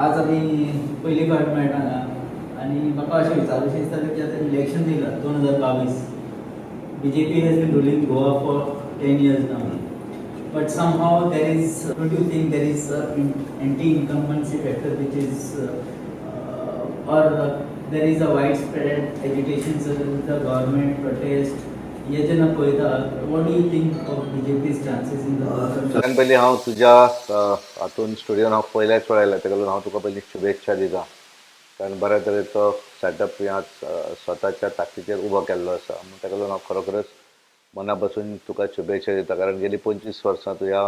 आज आमी पयली फावट मेळटा हांगा आनी म्हाका अशें विचारूशें दिसता की आतां इलेक्शन येयलां 2022. BJP has been ruling Goa for 10 years now. But somehow there is, don't you think there is anti-incumbency factor which is, or there is a widespread agitation against the government, protest, हे जेन्ना पळयता, what do you think of BJP's chances in the सगळ्यात पयलीं हांव तुज्या हातून स्टुडियोन हांव पयल्याच वेळार आयला, तेका लागून हांव तुका पयलीं शुभेच्छा दिता, कारण बऱ्या तरेचो सेटअप तुवें आज स्वताच्या ताकदीचेर उबो केल्लो आसा. म्हणून ताका लागून हांव खरोखरच मना पासून तुका शुभेच्छा दिता, कारण गेली 25 वर्सां तूं ह्या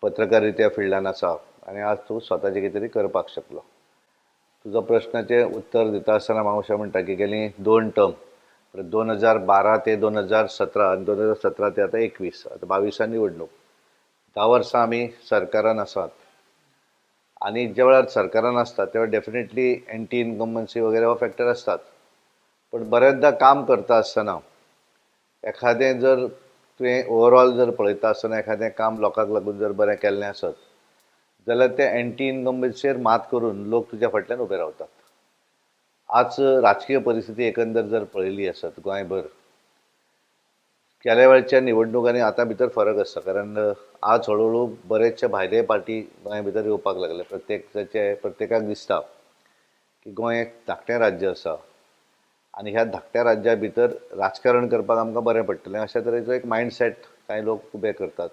पत्रकारिता फिल्डान आसा आनी आज तूं स्वताचें कितें तरी करपाक शकलो. तुजो प्रश्नाचें उत्तर दिता आसतना हांव अशें म्हणटा की गेली दोन टर्म, 2012 ते 2017 आनी 2017 ते आतां 21, आतां 22आ निवडणूक, 10 वर्सां आमी सरकारान आसात. आनी ज्या वेळार सरकारान आसता त्या वेळार डेफिनेटली एंटी इनकम्बन्सी वगैरे हो फॅक्टर आसतात. पण बऱ्याचदा काम करता आसतना एखादें जर तुवें ओवरऑल जर पळयता आसतना एखादें काम लोकांक लागून जर बरें केल्लें आसत जाल्यार ते एंटी इनकम्बन्सीचेर मात करून लोक तुज्या फाटल्यान उबे रावतात. आज राजकीय परिस्थिती एकंदर जर पळयली आसत गोंयभर, गेल्या वेळच्या निवडणुकांनी आतां भितर फरक आसता, कारण आज हळू हळू बरेचशे भायले पार्टी गोंया भितर येवपाक लागले. प्रत्येकाक दिसता की गोंय एक धाकटें राज्य आसा आनी ह्या धाकट्या राज्या भितर राजकारण करपाक आमकां बरें पडटलें, अशा तरेचो एक मायंडसेट कांय लोक उबे करतात.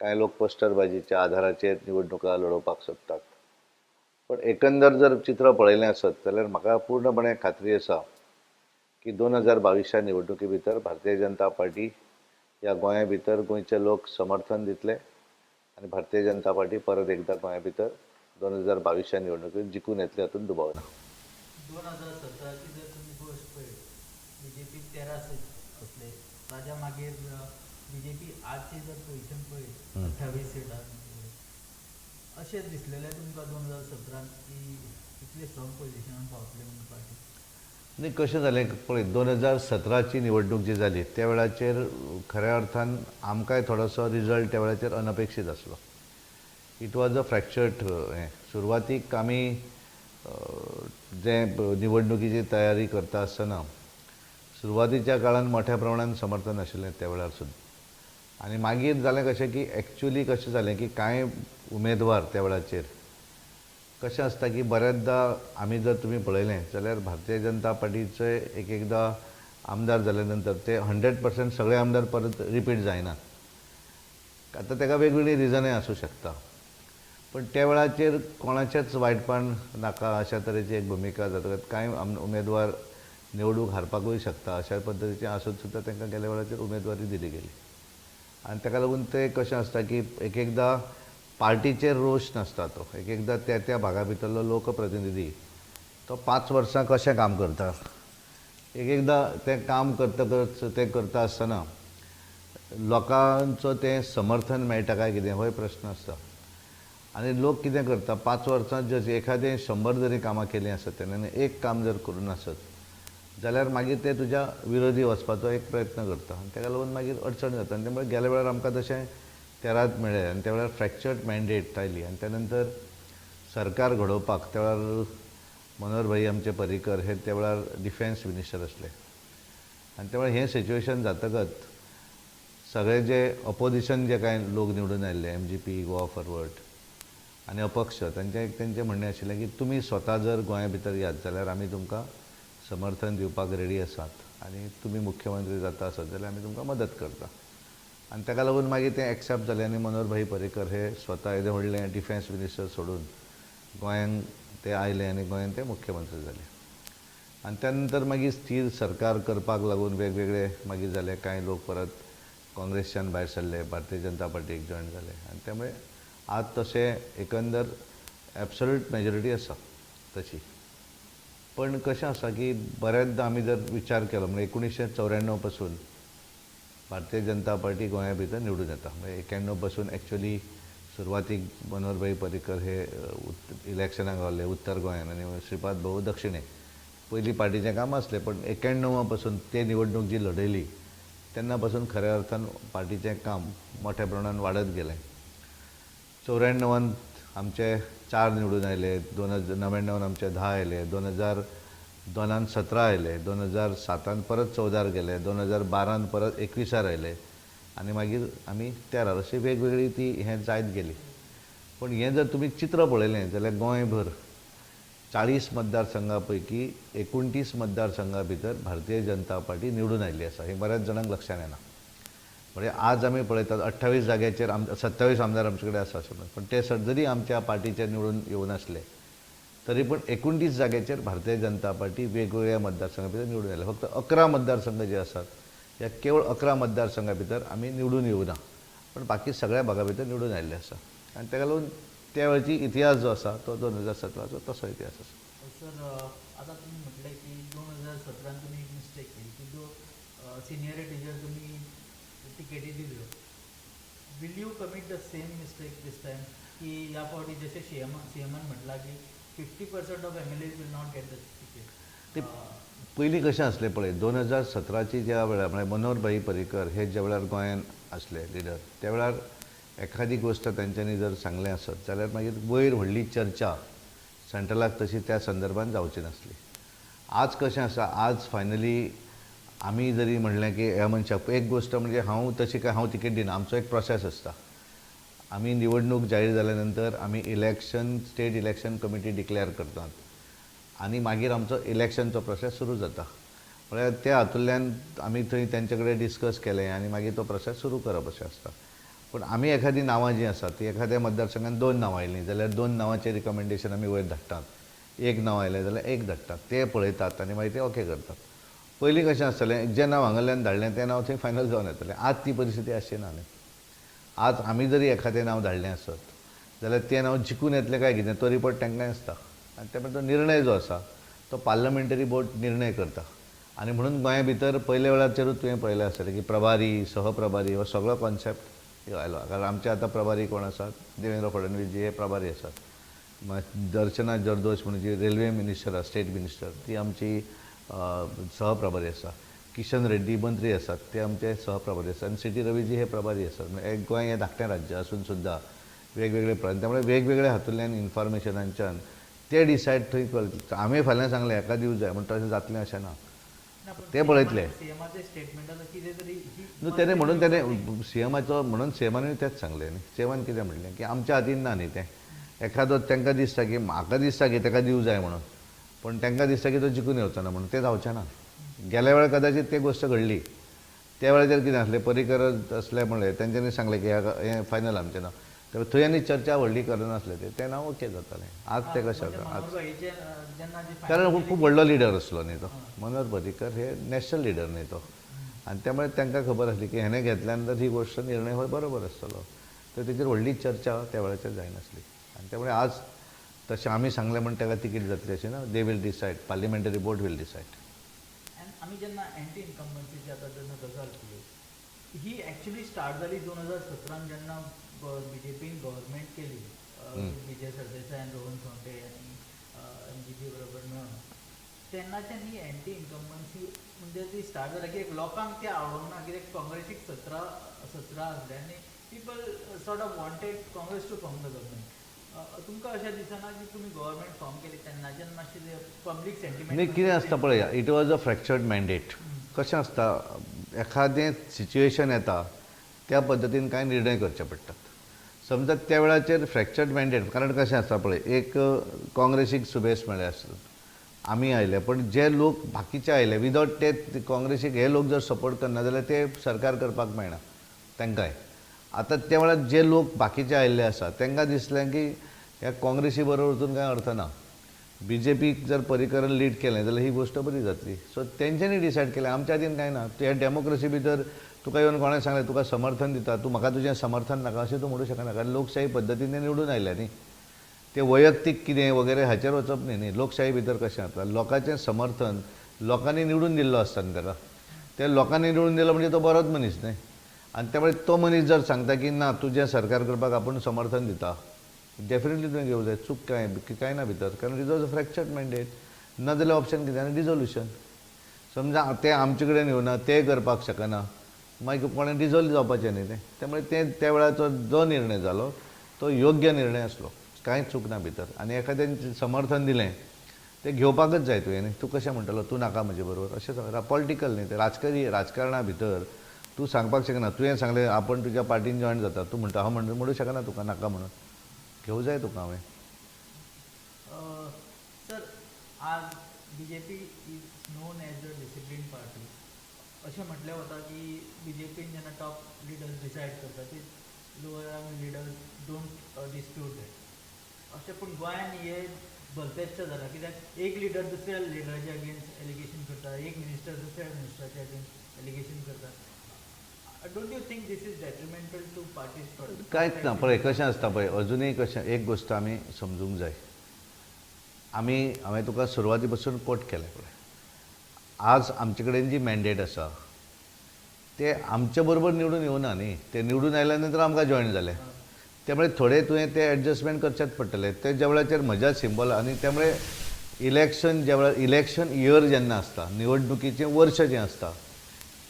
कांय लोक पोस्टरबाजीच्या आधाराचेर निवडणुका लडोवपाक सोदतात. पण एकंदर जर चित्र पळयलें आसत जाल्यार म्हाका पूर्णपणे खात्री आसा की 2022च्या निवडणुके भितर भारतीय जनता पार्टी ह्या गोंया भितर गोंयचे लोक समर्थन दितले आनी भारतीय जनता पार्टी परत एकदां गोंया भितर 2022च्या निवडणुकेत जिखून येतले, हातूंत दुबाव ना. 2017ची जर तुमी गोश्ट पळयत, बीजेपी 13 सीट आसले. ताज्या मागीर बीजेपी आजची जर पोझिशन पळयत, 28 सिटां. अशें दिसलेलें तुमकां 2017त की इतले स्ट्रॉंग पोझिशनान पावतले म्हणून पार्टी? न्ही, कशें जालें पळय, 2017ची निवडणूक जी जाली त्या वेळाचेर खऱ्या अर्थान आमकांय थोडोसो रिजल्ट त्या वेळाचेर अनपेक्षीत आसलो. It was a fractured हें. सुरवातीक आमी जे निवडणुकीची तयारी करता आसतना सुरवातीच्या काळान मोठ्या प्रमाणान समर्थन आशिल्लें त्या वेळार सुद्दां. आनी मागीर जालें कशें की एक्चुली कशें जालें की कांय उमेदवार त्या वेळाचेर कशें आसता की बऱ्याचदा आमी जर तुमी पळयलें जाल्यार भारतीय जनता पार्टीचे एक एकदां आमदार जाले नंतर ते 100% सगळे आमदार परत रिपीट जायनात. आतां ताका वेगवेगळीं रिजनाय आसूं शकता, पण त्या वेळाचेर कोणाचेंच वायटपण नाका अशा तरेची एक भुमिका जातकच कांय उमेदवार निवडणूक हारपाकूय शकता अशा पद्दतीचें आसून सुद्दां तांकां गेल्या वेळाचेर उमेदवारी दिली गेली. आनी ताका लागून ते कशें आसता की एक एकदां पार्टीचेर रोश नासता तो, एक एकदां त्या त्या भागा भितरलो लोकप्रतिनिधी तो 5 वर्सां कशें काम करता, एक एकदां तें काम करतकच तें करता आसतना लोकांचो तें समर्थन मेळटा काय कितें होय प्रश्न आसता. आनी लोक कितें करता, 5 वर्सां जर एखादें 100 जरी कामां केलीं आसत तेन्ना एक काम जर करूं नासत जाल्यार मागीर ते तुज्या विरोधी वचपाचो एक प्रयत्न करता आनी ताका लागून मागीर अडचण जाता. आनी त्यामुळे गेल्या वेळार आमकां तशें 13त मेळ्ळें आनी त्या वेळार फ्रॅक्चर्ड मॅन्डेट आयली. आनी त्या नंतर सरकार घडोवपाक त्या वेळार मनोहर भाई आमचे पर्रीकर हे त्या वेळार डिफेन्स मिनिस्टर आसले. आनी त्या वेळार हें सिच्युएशन जातकच सगळे जे ऑपोजिशन जे कांय लोक निवडून आयिल्ले, एमजीपी, गोवा फॉरवर्ड आनी अपक्ष, तांचें एक तेंचें म्हणणें आशिल्लें की तुमी स्वता जर गोंया भितर यात जाल्यार आमी तुमकां समर्थन दिवपाक रेडी आसात आनी तुमी मुख्यमंत्री जाता आसत जाल्यार आमी तुमकां मदत करता. आनी ताका लागून मागीर तें एक्सेप्ट जालें आनी मनोहर भाई पर्रीकर हे स्वता येदें व्हडलें डिफेन्स मिनिस्टर सोडून गोंयांत ते आयले आनी गोंयांत ते मुख्यमंत्री जाले. आनी त्या नंतर मागीर स्थीर सरकार करपाक लागून वेगवेगळे मागीर जाले. कांय लोक परत काँग्रेसच्यान भायर सरले, भारतीय जनता पार्टीक जॉयन जाले आनी त्यामुळे आज तशें एकंदर एब्सोल्यूट मेजॉरिटी आसा तशी. पण कशें आसा की बऱ्याचदां आमी जर विचार केलो म्हणजे 1994 पासून भारतीय जनता पार्टी गोंया भितर निवडून येता. म्हणजे 91 पासून एक्चुअली सुरवातीक मनोहर भाई पर्रीकर हे इलेक्शनाक गावले उत्तर गोंयान आनी श्रीपाद भाऊ दक्षिणेक. पयलीं पार्टीचें काम आसलें, पण 91 पासून ते निवडणूक जी लढयली तेन्ना पासून खऱ्या अर्थान पार्टीचें काम मोठ्या प्रमाणान वाडत गेलें. 94त आमचे 4 निवडून आयले, 2099 आमचे 10 आयले, 2002 17 आयले, 2007 परत 14 गेले, 2012 परत 21 आयले आनी मागीर आमी 13, अशी वेगवेगळी ती हें जायत गेली. पूण हें जर तुमी चित्र पळयलें जाल्यार गोंयभर 40 मतदारसंघा पैकी 29 मतदारसंघा भितर भारतीय जनता पार्टी निवडून आयिल्ली आसा. हें बऱ्याच जाणांक लक्षांत येना. म्हणजे आज आमी पळयतात 28 जाग्याचेर 27 आमदार आमचे कडेन आसा अशें म्हणून, पण ते जरी आमच्या पार्टीचे निवडून येवनासले तरी पण 29 जाग्याचेर भारतीय जनता पार्टी वेगवेगळ्या मतदारसंघा भितर निवडून आयल्या. फक्त 11 मतदारसंघ जे आसात ह्या केवळ 11 मतदारसंघा भितर आमी निवडून येवना, पण बाकी सगळ्या भागा भितर निवडून आयिल्ले आसा. आनी ताका लागून त्या वेळची इतिहास जो आसा तो 2017चो तसो इतिहास आसा. सर, आतां तुमी म्हटलें की 2017 तुमी एक मिस्टेक केली की जो सिनियरिटीचेर तुमी तिकेटी दिल्यो. Will you commit the same mistake this time की ह्या फावटी जशें सीएमान म्हटलां की 50% of MLAs will not get the ticket? ते पयलीं कशें आसलें पळय, 2017ची ज्या वेळार म्हळ्यार मनोहर भाई पर्रीकर हे ज्या वेळार गोंयांत आसले लिडर, त्या वेळार एखादी गोश्ट तेंच्यांनी जर सांगलें आसत जाल्यार मागीर वयर व्हडली चर्चा सेंट्रलाक तशी त्या संदर्भान जावची नासली. आज कशें आसा, आज फायनली आमी जरी म्हणलें की ह्या मनशाक एक गोश्ट म्हणजे हांव तशी काय हांव तिकेट दिना, आमचो एक प्रोसेस आसता. आमी निवडणूक जाहीर जाल्या नंतर आमी election state election committee declare करतात आनी मागीर आमचो इलेक्शनचो प्रोसेस सुरू जाता. म्हळ्यार त्या हातूंतल्यान आमी थंय तेंचे कडेन डिस्कस केलें आनी मागीर तो प्रोसेस सुरू करप अशें आसता. पूण आमी एखादी नांवां जीं आसात ती एखाद्या मतदारसंघात 2 नांवां आयलीं जाल्यार 2 नांवांचें रिकमेंडेशन आमी वयर धाडटात, 1 नांव आयलें जाल्यार 1 धाडटात, ते पळयतात आनी मागीर ते ओके करतात. पयलीं कशें आसतालें, जें नांव हांगाल्यान धाडलें तें नांव थंय फायनल जावन येतलें. आज ती परिस्थिती आसची ना न्ही. आज आमी जरी एखादें नांव धाडलें आसत जाल्यार तें नांव जिखून येतलें काय कितें तो रिपोर्ट तांकांय आसता आनी त्या तो निर्णय जो आसा तो पार्लमेंटरी बोर्ड निर्णय करता. आनी म्हणून गोंया भितर पयल्या वेळाचेरूच तुवें पळयलें आसतलें की प्रभारी, सहप्रभारी हो सगळो कॉन्सेप्ट आयलो. कारण आमचे आतां प्रभारी कोण आसात, देवेंद्र फडणवीस जी हे प्रभारी आसात, दर्शना जरदोश म्हणून जी रेल्वे मिनिस्टर आसा, स्टेट मिनिस्टर, ती आमची सहप्रभारी आसा, किशन रेड्डी मंत्री आसात ते आमचे सहप्रभारी आसात आनी सी टी रवीजी हे प्रभारी आसात. म्हणजे गोंय हें धाकटें राज्य आसून सुद्दां वेगवेगळे प्रांत, त्यामुळे वेगवेगळ्या हातूंतल्यान इन्फॉर्मेशनाच्यान ते डिसायड थंय करता. आमी फाल्यां सांगलें हेका दिवं जाय म्हण तशें जातलें अशें ना, ते पळयतले न्हू तेणें. म्हणून तेणें सीएमाचो म्हणून सीएमानूय तेंच सांगलें न्ही. सीएमान कितें म्हणलें की आमच्या हातीन ना न्ही तें, एखादो तांकां दिसता की म्हाका दिसता की ताका दिवं जाय म्हणून, पूण तांकां दिसता की तो जिखून येवचो ना म्हणून तें जावचें ना. गेल्या वेळार कदाचित ते गोश्ट घडली, त्या वेळाचेर कितें आसलें, पर्रीकर आसले म्हणलें तेंच्यांनी सांगलें की हें फायनल आमचें ना, तर थंय आनी चर्चा व्हडली करनासले ते, तें नांव ओके जातालें. आज तें कशें जाता आज, कारण खूब व्हडलो लिडर आसलो न्ही तो मनोहर पर्रीकर, हे नॅशनल लिडर न्ही तो, आनी त्यामुळे तांकां खबर आसली की हेणें घेतल्या नंतर ही गोश्ट निर्णय हो बरोबर आसतलो, तर तेचेर व्हडली चर्चा त्या वेळाचेर जायनासली. आनी त्यामुळे आज तशें आमी सांगलें म्हण ताका तिकीट जातली अशें ना, they will decide, parliamentary board will decide. आमी जेन्ना एंटी इन्कम्बन्सीची आतां जेन्ना गजाल केली, ही एक्चुली स्टार्ट जाली 2017 जेन्ना बीजेपीन गव्हर्मेंट केली, विजय सरदेसाय आनी रोहन खंवटे आनी एमजीपी बरोबर मेळून, तेन्नाच्यान ही एंटी इन्कम्बन्सी म्हणजे ती स्टार्ट जाली की लोकांक ती आवडूंक ना, कित्याक काँग्रेसीक 17 आसले आनी people sort of wanted Congress to form the government. तुमकां अशें दिसना की तुमी गव्हर्मेंट फॉर्म केली तेन्नाच्यान मातशें पब्लीक सेंटिमेंट न्ही? कितें आसता पळया, it was a fractured mandate. कशें आसता, एखादें सिच्युएशन येता त्या पद्दतीन कांय निर्णय करचे पडटात. समजा त्या वेळाचेर फ्रॅक्चर्ड मॅन्डेट, कारण कशें आसता पळय, एक काँग्रेसीक सुबेस मेळ्ळे आसत, आमी आयले, पण जे लोक बाकीचे आयले विदावट ते काँग्रेसीक हे लोक जर सपोर्ट करना जाल्यार ते सरकार करपाक मेळना तांकांय. आतां त्या वेळार जे लोक बाकीचे आयिल्ले आसा तांकां दिसलें की ह्या काँग्रेसी बरोबर वचून कांय अर्थ ना, बीजेपीक जर पर्रीकरान लीड केलें जाल्यार ही गोश्ट बरी जातली. सो तेंच्यांनी डिसायड केलें, आमच्या हातीन कांय ना. ह्या डेमोक्रेसी भितर तुका येवन कोणें सांगलें तुका समर्थन दिता, तूं म्हाका तुजें समर्थन नाका अशें तूं म्हणूं शकना, कारण लोकशाही पद्दतीन ते निवडून आयल्या न्ही. ते वैयक्तीक कितें वगैरे हाचेर वचप न्ही न्ही. लोकशाही भितर कशें जाता, लोकांचें समर्थन लोकांनी निवडून दिल्लो आसता न्ही ताका, ते लोकांनी निवडून दिलो म्हणजे तो बरोच मनीस न्ही. आनी त्यामुळे तो मनीस जर सांगता की ना तुजें सरकार करपाक आपूण समर्थन दिता, डेफिनेटली तुवें घेवंक जाय, चूक कांय कांय ना भितर, कारण it was a fractured mandate. ना जाल्यार ऑप्शन कितें आनी डिजोल्युशन. समजा ते आमचे कडेन येवना, ते करपाक शकना, मागीर कोणें डिजोल्व जावपाचें न्ही तें. त्यामुळे ते त्या वेळाचो जो निर्णय जालो तो योग्य निर्णय आसलो. कांयच चूक ना भितर. आनी एखाद्यान समर्थन दिलें तें घेवपाकच जाय तुवें न्ही. तूं कशें म्हणटलो तूं नाका म्हजे बरोबर, अशें पॉलिटिकल न्ही तें. राजकारी राजकारणा भितर तूं सांगपाक शकना. तुवें सांगलें आपूण तुज्या पार्टीन जॉयन जाता, तूं म्हणटा हांव म्हणूं शकना तुका नाका म्हणून, घेवं जाय तुका हांवें. सर, आज BJP is known as a discipline party. अशें म्हटलें वता की बीजेपीन जेन्ना टॉप लिडर्स डिसायड करता ती lower leaders don't dispute that. अशें पूण गोंयान हे भलतेचशें जालां, कित्याक एक लिडर दुसऱ्या लिडराच्या अगेन्स्ट एलिगेशन करता, एक मिनिस्टर दुसऱ्या मिनिस्टराच्या अगेन्स्ट एलिगेशन करता. Don't you think this is detrimental to parties? कांयच ना. पळय कशें आसता पळय, अजुनूय कशें एक गोश्ट आमी समजूंक जाय. आमी हांवें तुका सुरवाती पासून कोट केलें पळय, आज आमचे कडेन जी मॅन्डेट आसा ते आमचे बरोबर निवडून येवना न्ही, ते निवडून आयल्या नंतर आमकां जॉयन जाले. त्यामुळे थोडे तुवें ते एडजस्टमेंट करचेच पडटले. ते ज्या वेळाचेर म्हज्या सिंबल आनी त्यामुळे इलेक्शन ज्या वेळार इलेक्शन इयर जेन्ना आसता, निवडणुकीचें वर्स जें आसता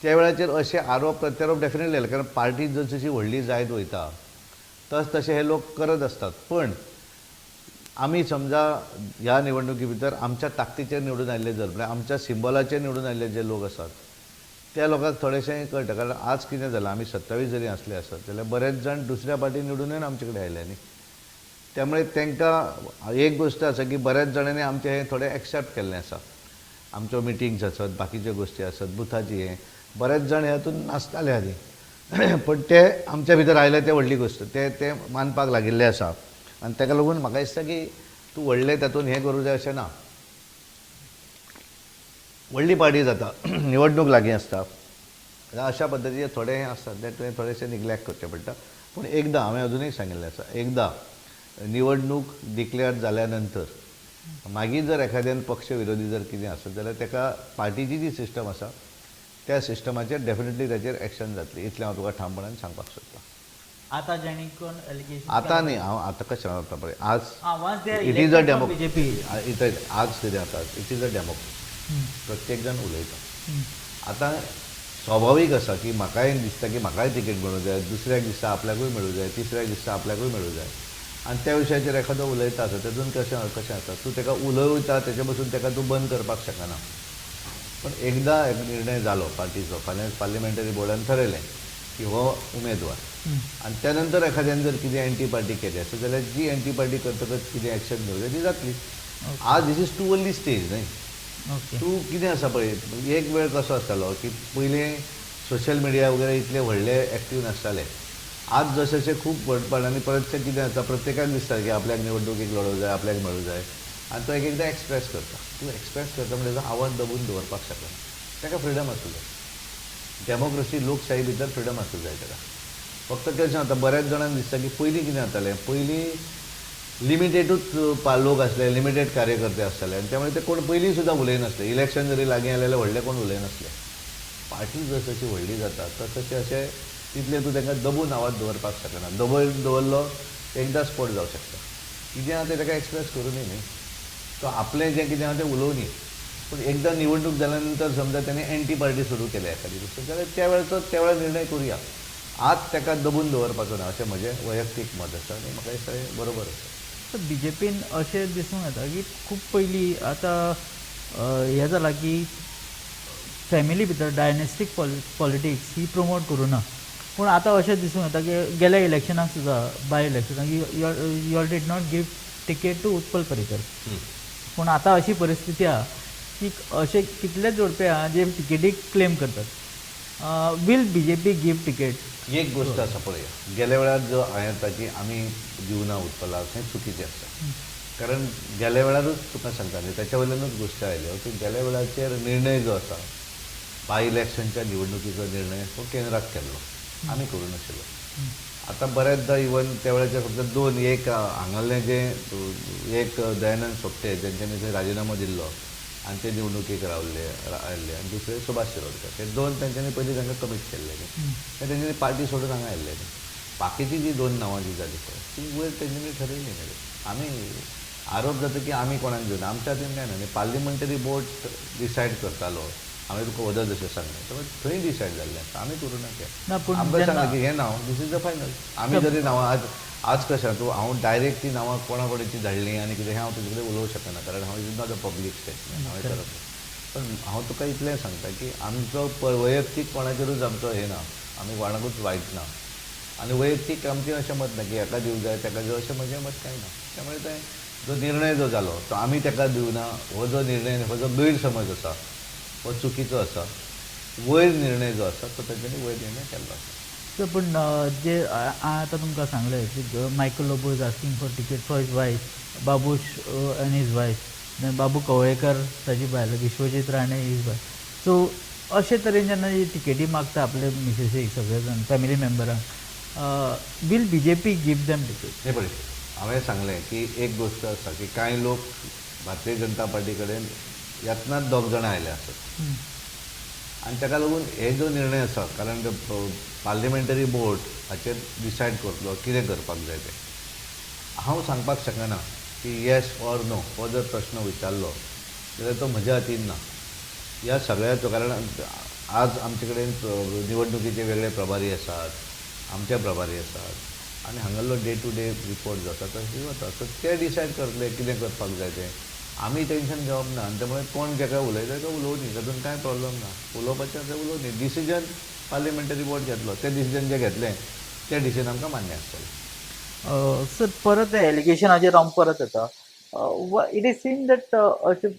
त्या वेळाचेर अशे आरोप प्रत्यारोप डेफिनेटली येले, कारण पार्टी जशी व्हडली जायत वयता तस तशे हे लोक करत आसतात. पण आमी समजा ह्या निवडणुकी भितर आमच्या ताकदीचेर निवडून आयिल्ले जर म्हळ्यार आमच्या सिंबलाचेर निवडून आयिल्ले जे लोक आसात त्या लोकांक थोडेशें कळटा. कारण आज कितें जालां, आमी 27 जरी आसले आसत जाल्यार बरेच जाण दुसऱ्या पार्टी निवडून येवन आमचे कडेन आयले न्ही. त्यामुळे तांकां एक गोश्ट आसा की बऱ्याच जाणांनी आमचें हें थोडें एक्सेप्ट केल्लें आसा. आमच्यो मिटिंग्स आसत, बाकीच्यो गोश्टी आसत, बुथाची हें बरेच जाण हातूंत नासताले आदी, पण ते आमच्या भितर आयले ते व्हडली गोश्ट, ते ते मानपाक लागिल्ले आसा. आनी ताका लागून म्हाका दिसता की तूं व्हडलें तातूंत हें करूं जाय अशें ना. व्हडली पार्टी जाता, निवडणूक लागीं आसता, अशा पद्दतीचे थोडे हें आसता ते तुवें थोडेशें निग्लेक्ट करचें पडटा. पूण एकदां हांवें अजुनूय सांगिल्लें आसा, एकदां निवडणूक डिक्लेअर जाल्या नंतर मागीर जर एखाद्यान पक्ष विरोधी जर कितें आसत जाल्यार ताका पार्टीची जी सिस्टम आसा त्या सिस्टमाचेर डेफिनेटली ताचेर एक्शन जातली, इतलें हांव तुका ठामपणान सांगपाक सोदतां. आतां जेणी कोण एलिगेशन आतां न्ही, हांव आतां कशें जाता पळय, आज it is a democracy. आज कितें जाता, it is a democracy, प्रत्येक जाण उलयता. आतां स्वाभावीक आसा की म्हाकाय दिसता की म्हाकाय तिकेट मेळूं जाय, दुसऱ्याक दिसता आपल्याकूय मेळूं जाय, तिसऱ्याक दिसता आपल्याकूय मेळूं जाय, आनी त्या विशयाचेर एखादो उलयता आसा तातूंत कशें कशें आसा, तूं ताका उलयता ताचे पसून ताका तूं बंद करपाक शकना. पण एकदां एक निर्णय जालो पार्टीचो, फाल्यां पार्लिमेंटरी बोर्डान थरयलें की हो उमेदवार, आनी त्या नंतर एखाद्यान जर कितें एंटी पार्टी केली आसत जाल्यार जी एंटी पार्टी करतकच कितें एक्शन घेवं जाय ती जातली. आज this is too early stage न्ही. तूं कितें आसा पळय, एक वेळ कसो आसतालो की पयलीं सोशल मिडिया वगैरे इतले व्हडले एक्टीव नासताले. आज जशें खूब व्हडपण आनी परत कितें जाता, प्रत्येकाक दिसता की आपल्याक निवडणुकीक लडोवंक जाय, आपल्याक मेळूं जाय, आनी तो एक एकदां एक्सप्रेस करता. तूं एक्सप्रेस करता म्हणजे ताजो आवाज दबून दवरपाक शकना, ताका फ्रिडम आसूं जाय. डेमोक्रेसी लोकशाही भितर फ्रिडम आसूं जाय ताका. फक्त कशें जाता, बऱ्याच जाणांक दिसता की पयलीं कितें जातालें, पयलीं लिमिटेडूच लोक आसले, लिमिटेड कार्यकर्ते आसताले, आनी त्यामुळे ते कोण पयलीं सुद्दां उलयनासले. इलेक्शन जरी लागीं आयलें जाल्यार व्हडले कोण उलयनासले. पार्टी जशी व्हडली जाता तशें अशें तितलें तूं तांकां दबून आवाज दवरपाक शकना. दबून दवरलो एकदां स्पोट जावं शकता. कितें आहा तें ताका एक्सप्रेस करूं न्ही, तो आपलें जें कितें आहा तें उलोवनी. पूण एकदां निवडणूक जाल्या नंतर समजा ताणें एंटी पार्टी सुरू केल्या एखादी गोश्ट जाल्यार त्या वेळाचो त्या वेळार निर्णय करुया. आज ताका दबून दवरपाचो ना अशें म्हजें वैयक्तीक मत आसा आनी म्हाका दिसता हें बरोबर आसा. बी जे पीन अशें दिसूंक येता की खूब पयलीं आतां हें जालां की फॅमिली भितर डायनेस्टीक पॉलिटिक्स ही प्रमोट करूं ना. पूण आतां अशें दिसूंक येता की गेल्या इलेक्शनाक सुद्दां बाय इलेक्शनाक you all did not give ticket to Utpal Parrikar. पूण आतां अशी परिस्थिती आहा की अशे कितलेच जोडपे आहा जे टिकेटीक क्लेम करतात. Will B J P give ticket? एक गोश्ट आसा पळय, गेल्या वेळार जो हांवें ताची आमी दिवना उत्पलाक हें चुकीचें आसा. कारण गेल्या वेळारूच तुका सांगता न्ही, ताच्या वयल्यानूच गोश्टी आयल्यो की गेल्या वेळाचेर निर्णय जो आसा बाय इलेक्शनच्या निवडणुकीचो निर्णय हो केंद्राक केल्लो, आमी करूं नाशिल्लो. आतां बऱ्याचदा इवन त्या वेळाचेर फक्त दोन, एक हांगासरलें जें एक दयानंद सोपटे जेंच्यांनी थंय राजिनामो दिल्लो आनी ते निवडणुकीक रावल्ले आयिल्ले, आनी दुसरे सुभाष शिरोडकर, हे दोन तेंच्यांनी पयलीं तांकां कमीट केल्ले न्ही, ते तेंच्यांनी पार्टी सोडून हांगा आयिल्ले न्ही. बाकीची जी दोन नांवां जी जाली पळय ती वयर तेंच्यांनी ठरयली न्ही. आमी आरोप जाता की आमी कोणाक दिवना, आमच्या हातीन कांय ना न्ही. पार्लिमेंटरी बोर्ड डिसायड करतालो हांवें तुका वदळ जशें सांगलें, त्यामुळे थंय डिसायड जाल्लें आसा, आमी करूं ना तें. ना, पूण आमकां जेन्ना सांगलें की हें नांव, this is the final. आमी जरी नांवां आज आज कशें तूं, हांव डायरेक्ट ती नांवां कोणा कडेन ती धाडलीं आनी कितें हें हांव तुजे कडेन उलोवंक शकना, कारण हांव is not a public statement हांवें करप ना. पण हांव तुका इतलें सांगता की आमचो वैयक्तीक कोणाचेरूच आमचो हें ना, आमी कोणाकूच वायट ना आनी वैयक्तीक आमचें अशें मत ना की हेका दिवंक जाय तेका दिवं, अशें म्हजें मत कांय ना. त्यामुळे तें जो निर्णय जो जालो तो आमी तेका दिवना, हो जो निर्णय, हो जो गैरसमज आसा हो चुकीचो आसा. वयर निर्णय जो आसा तो तेंच्यांनी वयर निर्णय केल्लो आसा. सर, पूण जे आतां तुमकां सांगलें की Michael Lobo is asking for ticket for his wife, Babush and his wife, Babu Kavlekar ताजी बायल, Vishwajit Rane his wife. So अशे तरेन जेन्ना ही टिकेटी मागता आपले मिसेसीक, सगळे जाण family मेंबरांक, will BJP give them ticket? हें पळय, हांवें सांगलें की एक गोश्ट आसा की कांय लोक भारतीय जनता पार्टी कडेन येतनाच दोग जाणां आयले आसत आनी ताका लागून हे जो निर्णय आसा, कारण पार्लिमेंटरी बोर्ड हाचेर डिसायड करतलो कितें करपाक जाय तें. हांव सांगपाक शकना की येस ऑर नो हो जर प्रश्न विचारलो जाल्यार तो म्हज्या हातीन ना ह्या सगळ्याचो, कारण आज आमचे कडेन निवडणुकीचे वेगळे प्रभारी आसात, आमचे प्रभारी आसात आनी हांगासरलो डे टू डे रिपोर्ट जो आसा तो हे वता. सो ते डिसायड करतले कितें करपाक जाय तें, आमी टेंशन घेवप ना. आनी त्यामुळे कोण जेका उलयता तो उलोवनी, तातूंत कांय प्रॉब्लम ना. उलोवपाचें आसा उलोवनी, डिसिजन पार्लिमेंटरी बोर्ड घेतलो, तें डिसिजन जें घेतलें तें डिसिजन आमकां मान्य आसतलें. सर, परत एलिगेशनाचेर हांव परत येता. It is seen that अशें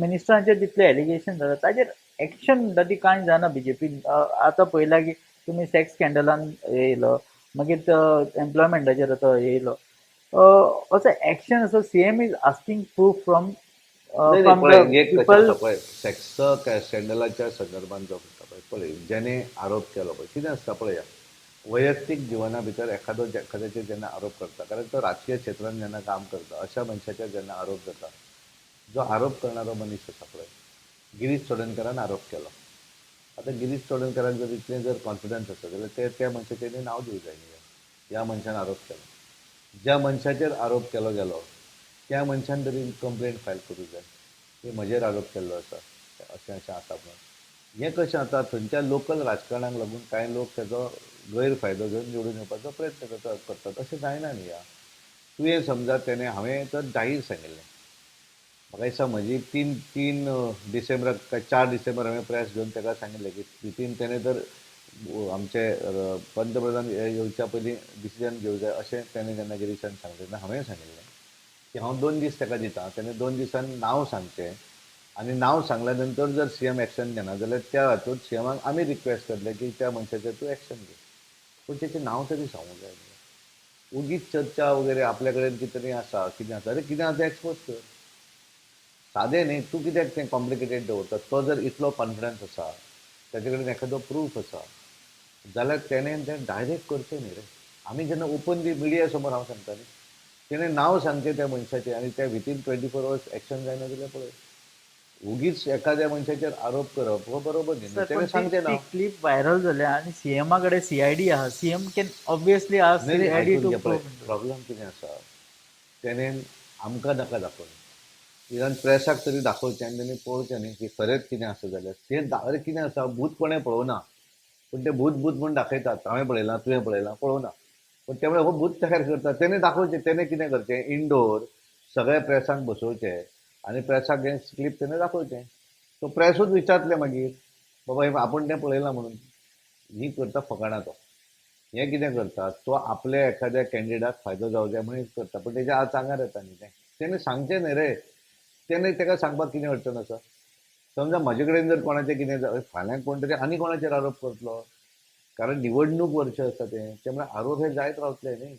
मिनिस्टरांचेर जितले एलिगेशन जाता ताजेर एक्शन म्हणटा ती कांय जायना बीजेपीन. आतां पळयलां की तुमी सॅक्स स्कँडलान येयलो, मागीर एम्प्लॉयमेंटाचेर आतां येयलो, असो एक्शन असो CM is asking proof from people. Sex स्कँडलाच्या संदर्भात जो म्हणटा पळय, पळय ज्याने आरोप केलो पळय, कितें आसता पळया, वैयक्तीक जिवना भितर एखादो एखाद्याचेर जेन्ना आरोप करता, कारण तो राजकीय क्षेत्रांत जेन्ना काम करता अशा मनशाचेर जेन्ना आरोप जाता, जो आरोप करणारो मनीस आसा पळय, गिरीश चोडणकरान आरोप केलो. आतां गिरीश चोडणकरान जर इतलें जर कॉन्फिडन्स आसा जाल्यार ते त्या मनशाचेर नांव दिवं जाय न्ही, ह्या मनशान आरोप केलो. ज्या मनशाचेर आरोप केलो गेलो त्या मनशान तरी कंप्लेंट फायल करूं जाय की म्हजेर आरोप केल्लो आसा अशें अशें आसा म्हणून. हें कशें आतां थंयच्या लोकल राजकारणाक लागून कांय लोक ताचो गैरफायदो घेवन निवडून येवपाचो प्रयत्न करतात, अशें जायना न्ही. ह्या तुवें समजा तेणें, हांवें तर जाहीर सांगिल्लें, म्हाका दिसता म्हजी 3 डिसेंबराक काय 4 डिसेंबर हांवें प्रेस घेवन ताका सांगिल्लें की वितीन तेणें तर आमचे पंतप्रधान येवच्या पयलीं डिसिजन घेवं जाय अशें तेणें जेन्ना गिरीशान सांगलें तेन्ना हांवें सांगिल्लें की हांव 2 दीस ताका दिता, तेणें 2 दिसान नांव सांगचें आनी नांव सांगल्या नंतर जर सीएम एक्शन घेना जाल्यार त्या हातूंत सीएमाक आमी रिक्वेस्ट करतले की त्या मनशाचेर तूं एक्शन घे, पूण तेचें नांव तरी सांगूंक जाय न्ही. उगीच चर्चा वगैरे आपल्या कडेन कितें तरी आसा, कितें आसा, अरे कितें आसा एक्सपोज कर, सादें न्ही. तूं कित्याक तें कॉम्प्लिकेटेड दवरता? तो जर इतलो कॉन्फिडन्स आसा, ताचे कडेन एखादो प्रूफ आसा जाल्यार तेणें तें डायरेक्ट करचें न्ही रे. आमी जेन्ना ओपनली मिडिया समोर हांव सांगता न्ही, तेणें नांव सांगचें त्या मनशाचें आनी त्या वितीन 24 वर्स एक्शन जायना जाल्यार पळय, उगीच एखाद्या मनशाचेर आरोप करप हो बरोबर न्ही. तेणें सांगचें ना. क्लिप व्हायरल जाल्या आनी सीएमा कडेन सीआयडी आहा, CM can obviously ask CID to prove. Problem कितें आसा, तेणें आमकां नाका दाखोवन इवन प्रेसाक तरी दाखोवचें आनी तेणी पळोवचें न्ही की खरेंच कितें आसा जाल्यार तें. अरे कितें आसा, भूत कोणें पळोवना, पूण तें भूत भूत म्हूण दाखयतात, हांवें पळयलां तुवें पळयलां पळोवना, पूण त्यामुळे हो भूत तयार करतात. तेणें दाखोवचें, तेणें कितें करचें, इंडोर सगळ्या प्रेसांक बसोवचें आनी प्रेसाक हें क्लिप तेणें दाखोवचें. तो प्रेसूच विचारतले मागीर बाबा हें आपूण तें पळयलां म्हणून. ही करता फकाणां तो, हें कितें करता तो आपल्या एखाद्या कॅन्डिडेटाक फायदो जावं जाय म्हणून करता, पूण तेज्या आज आंगार येता न्ही तें. तेणें सांगचें न्ही रे, तेणें ताका सांगपाक कितें अडचण आसा? समजा म्हजे कडेन जर कोणाचें कितें, फाल्यां कोण तरी आनी कोणाचेर आरोप करतलो, कारण निवडणूक वर्ष आसा तें, त्यामुळे आरोप हे जायत रावतले न्ही.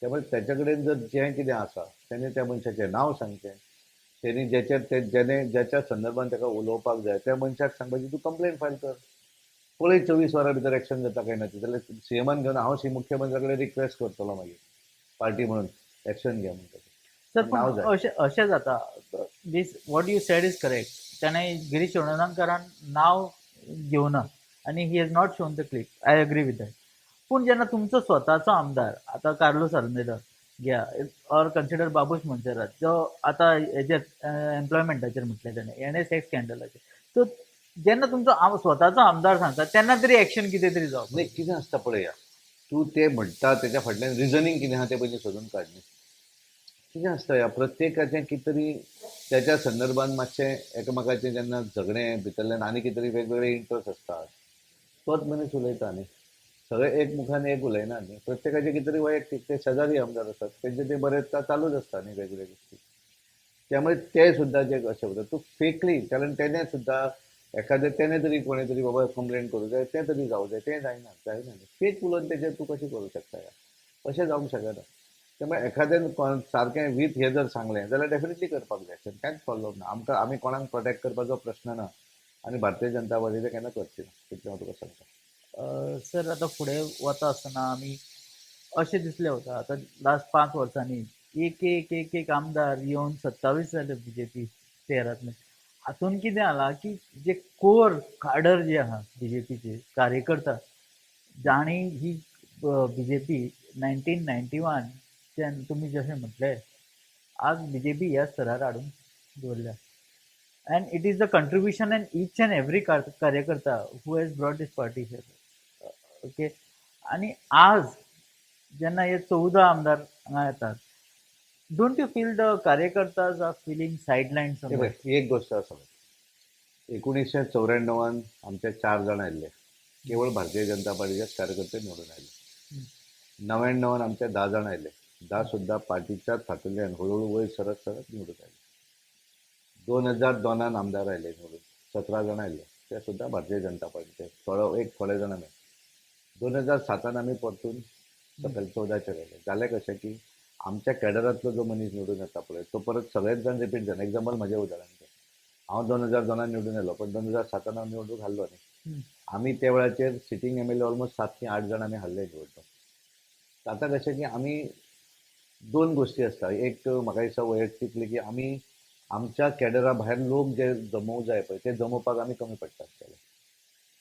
त्यामुळे तेच्या कडेन जर जें कितें आसा तेणें त्या मनशाचें नांव सांगचें, तेणी जेचेर ते जेणे ज्याच्या संदर्भान ताका उलोवपाक जाय त्या मनशाक सांगपाचें तूं कंप्लेन फायल कर, पळय 24 वरां भितर एक्शन जाता काय ना. जाल्यार सीएमान घेवन हांव मुख्यमंत्र्या कडेन रिक्वेस्ट करतलो मागीर पार्टी म्हणून एक्शन घे म्हणटा. सर, पण अशें अशें जाता, this what you said is correct. ताणें गिरीश चोडणकारान नांव घेवना आनी he has not shown the clip, I agree with that. पूण जेन्ना तुमचो स्वताचो आमदार आतां कार्लोस आल्मेदा घ्या ऑर कन्सिडर बाबूश मोन्सेरात, जो आतां हेजेर एम्प्लॉयमेंटाचेर म्हटलें तेणें, हेणें सेक्स स्कँडलाचेर, सो जेन्ना तुमचो स्वताचो आमदार सांगता तेन्ना तरी एक्शन कितें तरी जावप. नाही, कितें आसता पळया, तूं तें म्हणटा तेच्या फाटल्यान रिजनींग कितें आहा तें पयलीं सोदून काड न्ही. कितें आसता ह्या प्रत्येकाचें कितें तरी त्याच्या संदर्भान मातशें एकामेकाचें जेन्ना झगडें भितरल्यान आनी कितें तरी वेगवेगळे इंट्रस्ट आसतात, तोच मनीस उलयता न्ही, सगळे एक मुखान एक उलयना न्ही. प्रत्येकाचे कितें तरी वैयक्तीक ते शेजारी आमदार आसात तेंचे ते बरेच चालूच आसता न्ही वेगवेगळे गोश्टी. त्यामुळे ते सुद्दां जे अशें उरता तूं फेकली, कारण तेणें सुद्दां एखादें तेणें तरी कोणें तरी बाबा कंप्लेन करूं जाय, तें तरी जावं जाय, तें जायना, जायना. फेक उलोवन तेजेर तूं कशें करूं शकता ह्या, अशें जावंक शकना. त्यामुळे एखाद्यान सारकें वीथ हें जर सांगलें जाल्यार डेफिनेटली करपाक जाय, कांयच प्रॉब्लम ना. आमकां आमी कोणाक प्रोटेक्ट करपाचो प्रश्न ना आनी भारतीय जनता पार्टी तें केन्ना करची ना, तितलें हांव तुका सांगता. सर, आतां फुडें वता आसतना आमी अशें दिसलें वता आतां लास्ट 5 वर्सांनी एक एक एक एक आमदार येवन 27 जाले बीजेपी तेरांतले. हातून कितें जालां की जे कोर काडर जे आहा बीजेपीचे कार्यकर्ता, जांणी ही बीजेपी 1991 तुमी जशें म्हटलें आज बीजेपी ह्या स्तरार हाडून दवरल्या. And it is the contribution and each and every कार्यकर्ता who has brought this party here. Okay, आनी आज जेन्ना हे 14 आमदार हांगा येतात, don't you feel the कार्यकर्ताज are feeling sideline? एक गोश्ट आसा, 1994 आमचे 4 जाण आयिल्ले, केवळ भारतीय जनता पार्टीचेच कार्यकर्ते निवडून आयले. 99 आमचे 10 जाण आयले, 10 सुद्दां पार्टीच्याच हातूंतल्यान हळूहळू वयर सरत सरत निवडून आयले. 2002 आमदार आयले निवडून, 17 जाण आयले, ते सुद्दां भारतीय जनता पार्टीचे, थोडो एक थोडे जाण आमी. 2007 आमी परतून सकयल 14चेर आयले. जालें कशें की आमच्या कॅडरांतलो जो मनीस निवडून येता पळय तो परत सगळेच जाण रिपीट जाना. एग्जाम्पल म्हजें उदाहरण तें, हांव 2002 निवडून आयलो, पण 2007 हांव निवडणूक हारलो न्ही. आमी त्या वेळाचेर sitting M L A almost 7 की 8 जाण आमी हारले निवडणूक. आतां कशें की आमी दोन गोश्टी आसता, एक म्हाका दिसता वैयक्तीकली की आमी आमच्या कॅडरा भायर लोक जे जमोवंक जाय पळय ते जमोवपाक आमी कमी पडटा आसतले.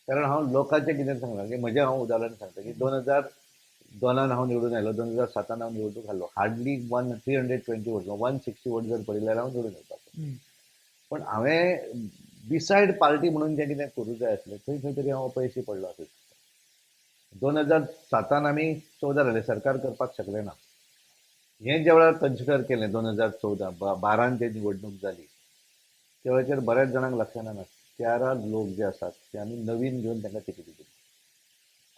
कारण हांव लोकांचें कितें सांगलां की म्हजें हांव उदाहरण सांगता की 2002 हांव निवडून आयलो, 2007 हांव निवडणूक हारलो, हार्डली 320 वोट, 160 वोट जर पडिल्ले जाल्यार हांव निवडून येवपाचो. पण हांवें बिसायड पार्टी म्हणून जें कितें करूं जाय आसलें थंय खंय तरी हांव अपयशी पडलो आसूं. 2007 आमी 14 जाले, सरकार करपाक शकले ना. हें ज्या वेळार कन्सिडर केलें 2014 12 जे निवडणूक जाली त्या वेळाचेर बऱ्याच जाणांक लक्षांत ना, 13 लोक जे आसात ते आमी नवीन घेवन तांकां तिकेटी दिली.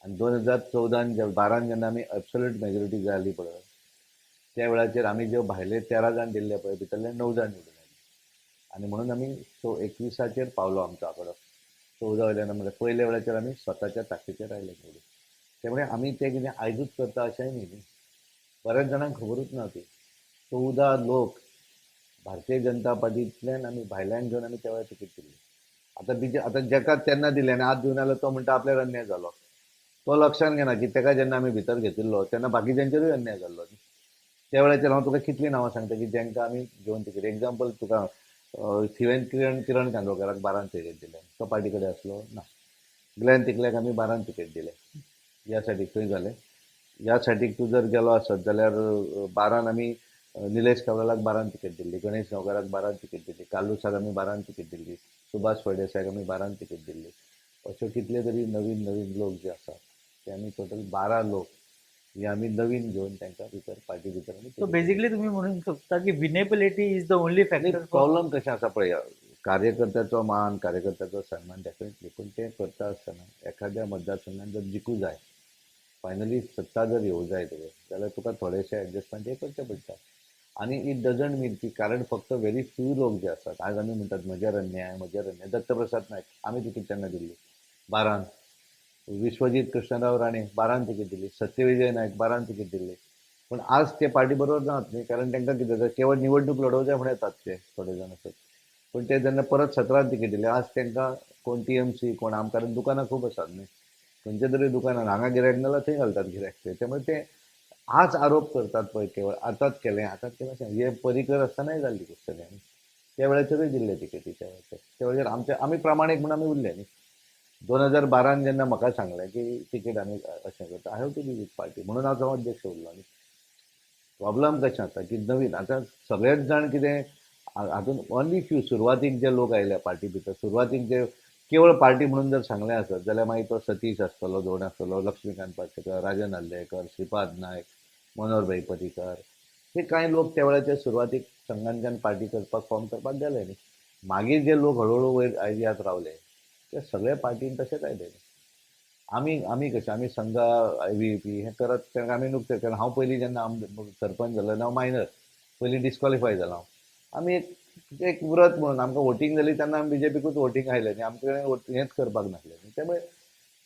आनी 2014 जे 12 जेन्ना आमी एब्सोल्यूट मेजॉरिटी जाली पळय त्या वेळाचेर आमी ज्यो भायले 13 जाण दिल्ले पळय भितरले 9 जाण निवडून आयले. आनी म्हणून आमी 21 पावलो आमचो आंकडो, 14 वयल्यान म्हणल्यार पयल्या वेळाचेर आमी स्वताच्या ताकदीचेर आयले निवडून. त्यामुळे आमी तें कितें आयजूच करता अशेंय न्ही, न्ही बऱ्याच जाणांक खबरूच ना ती. 14 लोक भारतीय जनता पार्टींतल्यान आमी भायल्यान घेवन आमी त्या वेळार तिकेट दिल्ली. आतां बीजे आतां जेका तेन्ना दिलें आनी आज दिवन आयलो तो म्हणटा आपल्यार अन्याय जालो, तो लक्षांत घेना की तेका जेन्ना आमी भितर घेतिल्लो तेन्ना बाकीच्यांचेरूय अन्याय जाल्लो. त्या वेळाचेर हांव तुका कितलीं नांवां सांगता की जेंकां आमी घेवन तिकेट, एग्जाम्पल तुका थिवेन किरण कांदोळकराक 12 तिकेट दिलें, तो पार्टी कडेन आसलो ना. ग्लॅन तिकल्याक आमी 12 तिकेट दिलें. ह्या सायडीक खंय जालें, ह्या सायडीक तूं जर गेलो आसत जाल्यार 12 आमी निलेश काब्रालाक 12 तिकेट दिल्ली, गणेश गांवकाराक 12 तिकेट दिल्ली, कार्लुसाक आमी 12 तिकेट दिल्ली, सुभाष फळदेसायाक आमी 12 तिकेट दिल्ली. अश्यो कितले तरी नवीन नवीन लोक जे आसात ते आमी टोटल 12 लोक हे आमी नवीन घेवन तांकां भितर पार्टी भितर आमी सो बेसिकली तुमी म्हणूंक शकता की winnability is the only factor. Problem कशें आसा पळय, कार्यकर्त्याचो मान, कार्यकर्त्याचो सन्मान डेफिनेटली, पूण तें करता आसतना एखाद्या मतदारसंघान जर जिखूं जाय, फायनली सत्ता जर येवं जाय तुवें जाल्यार तुका थोडेशे एडजस्टमेंट हे करचे पडटा. आनी it doesn't मीन की कारण फक्त व्हेरी फ्यू लोक जे आसात आज आमी म्हणटात म्हजेर अन्याय, म्हजेर अन्याय. दत्तप्रसाद नायक आमी तिकेट तेन्ना दिल्ली 12, विश्वजीत कृष्णराव राणे 12 तिकेट दिली, सत्यविजय नायक 12 तिकेट दिल्ली. पूण आज ते पार्टी बरोबर नात न्ही, कारण तांकां कितें जाता केवळ निवडणूक लडोवंक जाय म्हूण येतात ते थोडे जाण आसात. पूण ते जेन्ना परत 17 तिकेट दिले आज तांकां कोण TMC कोण आम, कारण दुकानां खूब आसात न्ही, खंयच्या तरी दुकानान हांगा गिरायक ना जाल्यार थंय घालतात गिरायक ते. त्यामुळे ते आज आरोप करतात पळय केवळ आतांच केलें आतांच केलें अशें हे परिकर आसतनाय जाल्ली गोश्ट न्ही, त्या वेळाचेरूय दिल्ले तिकेटी. त्या वेळाचेर त्या वेळाचेर आमचे आमी प्रामाणीक म्हूण आमी उरले न्ही. 2012 जेन्ना म्हाका सांगलें की तिकेट आमी अशें करता, I have to be with party म्हणून आज हांव अध्यक्ष उरलो. न्ही प्रॉब्लम कशें जाता की नवीन आतां सगळेच जाण कितें हातून ओनली फ्यू सुरवातीक जे लोक आयले पार्टी भितर, सुरवातीक जे केवळ पार्टी म्हणून जर सांगलें आसत जाल्यार मागीर तो सतीश आसतलो, दोन आसतलो, लक्ष्मीकांत पार्सेकर, राजन आर्लेकर, श्रीपाद नायक, मनोहर भाई पर्रीकर, हे कांय लोक त्या वेळाचे सुरवातीक संघांच्यान पार्टी करपाक फॉर्म करपाक गेले न्ही. मागीर जे लोक हळुहळू वयर आयज रावले ते सगळे पार्टीन तशेंच आयले न्ही. आमी आमी कशें आमी संघा IVP हें करत तेन्ना आमी नुकतें, कारण हांव पयलीं जेन्ना सरपंच जालो तेन्ना हांव मायनर, पयलीं डिस्कॉलिफाय जालो हांव. आमी एक एक व्रत म्हणून आमकां वोटींग जाली तेन्ना आमी बीजेपीकूच वोटींग आयले न्ही, आमचे कडेन हेंच करपाक नासलें न्ही. त्यामुळे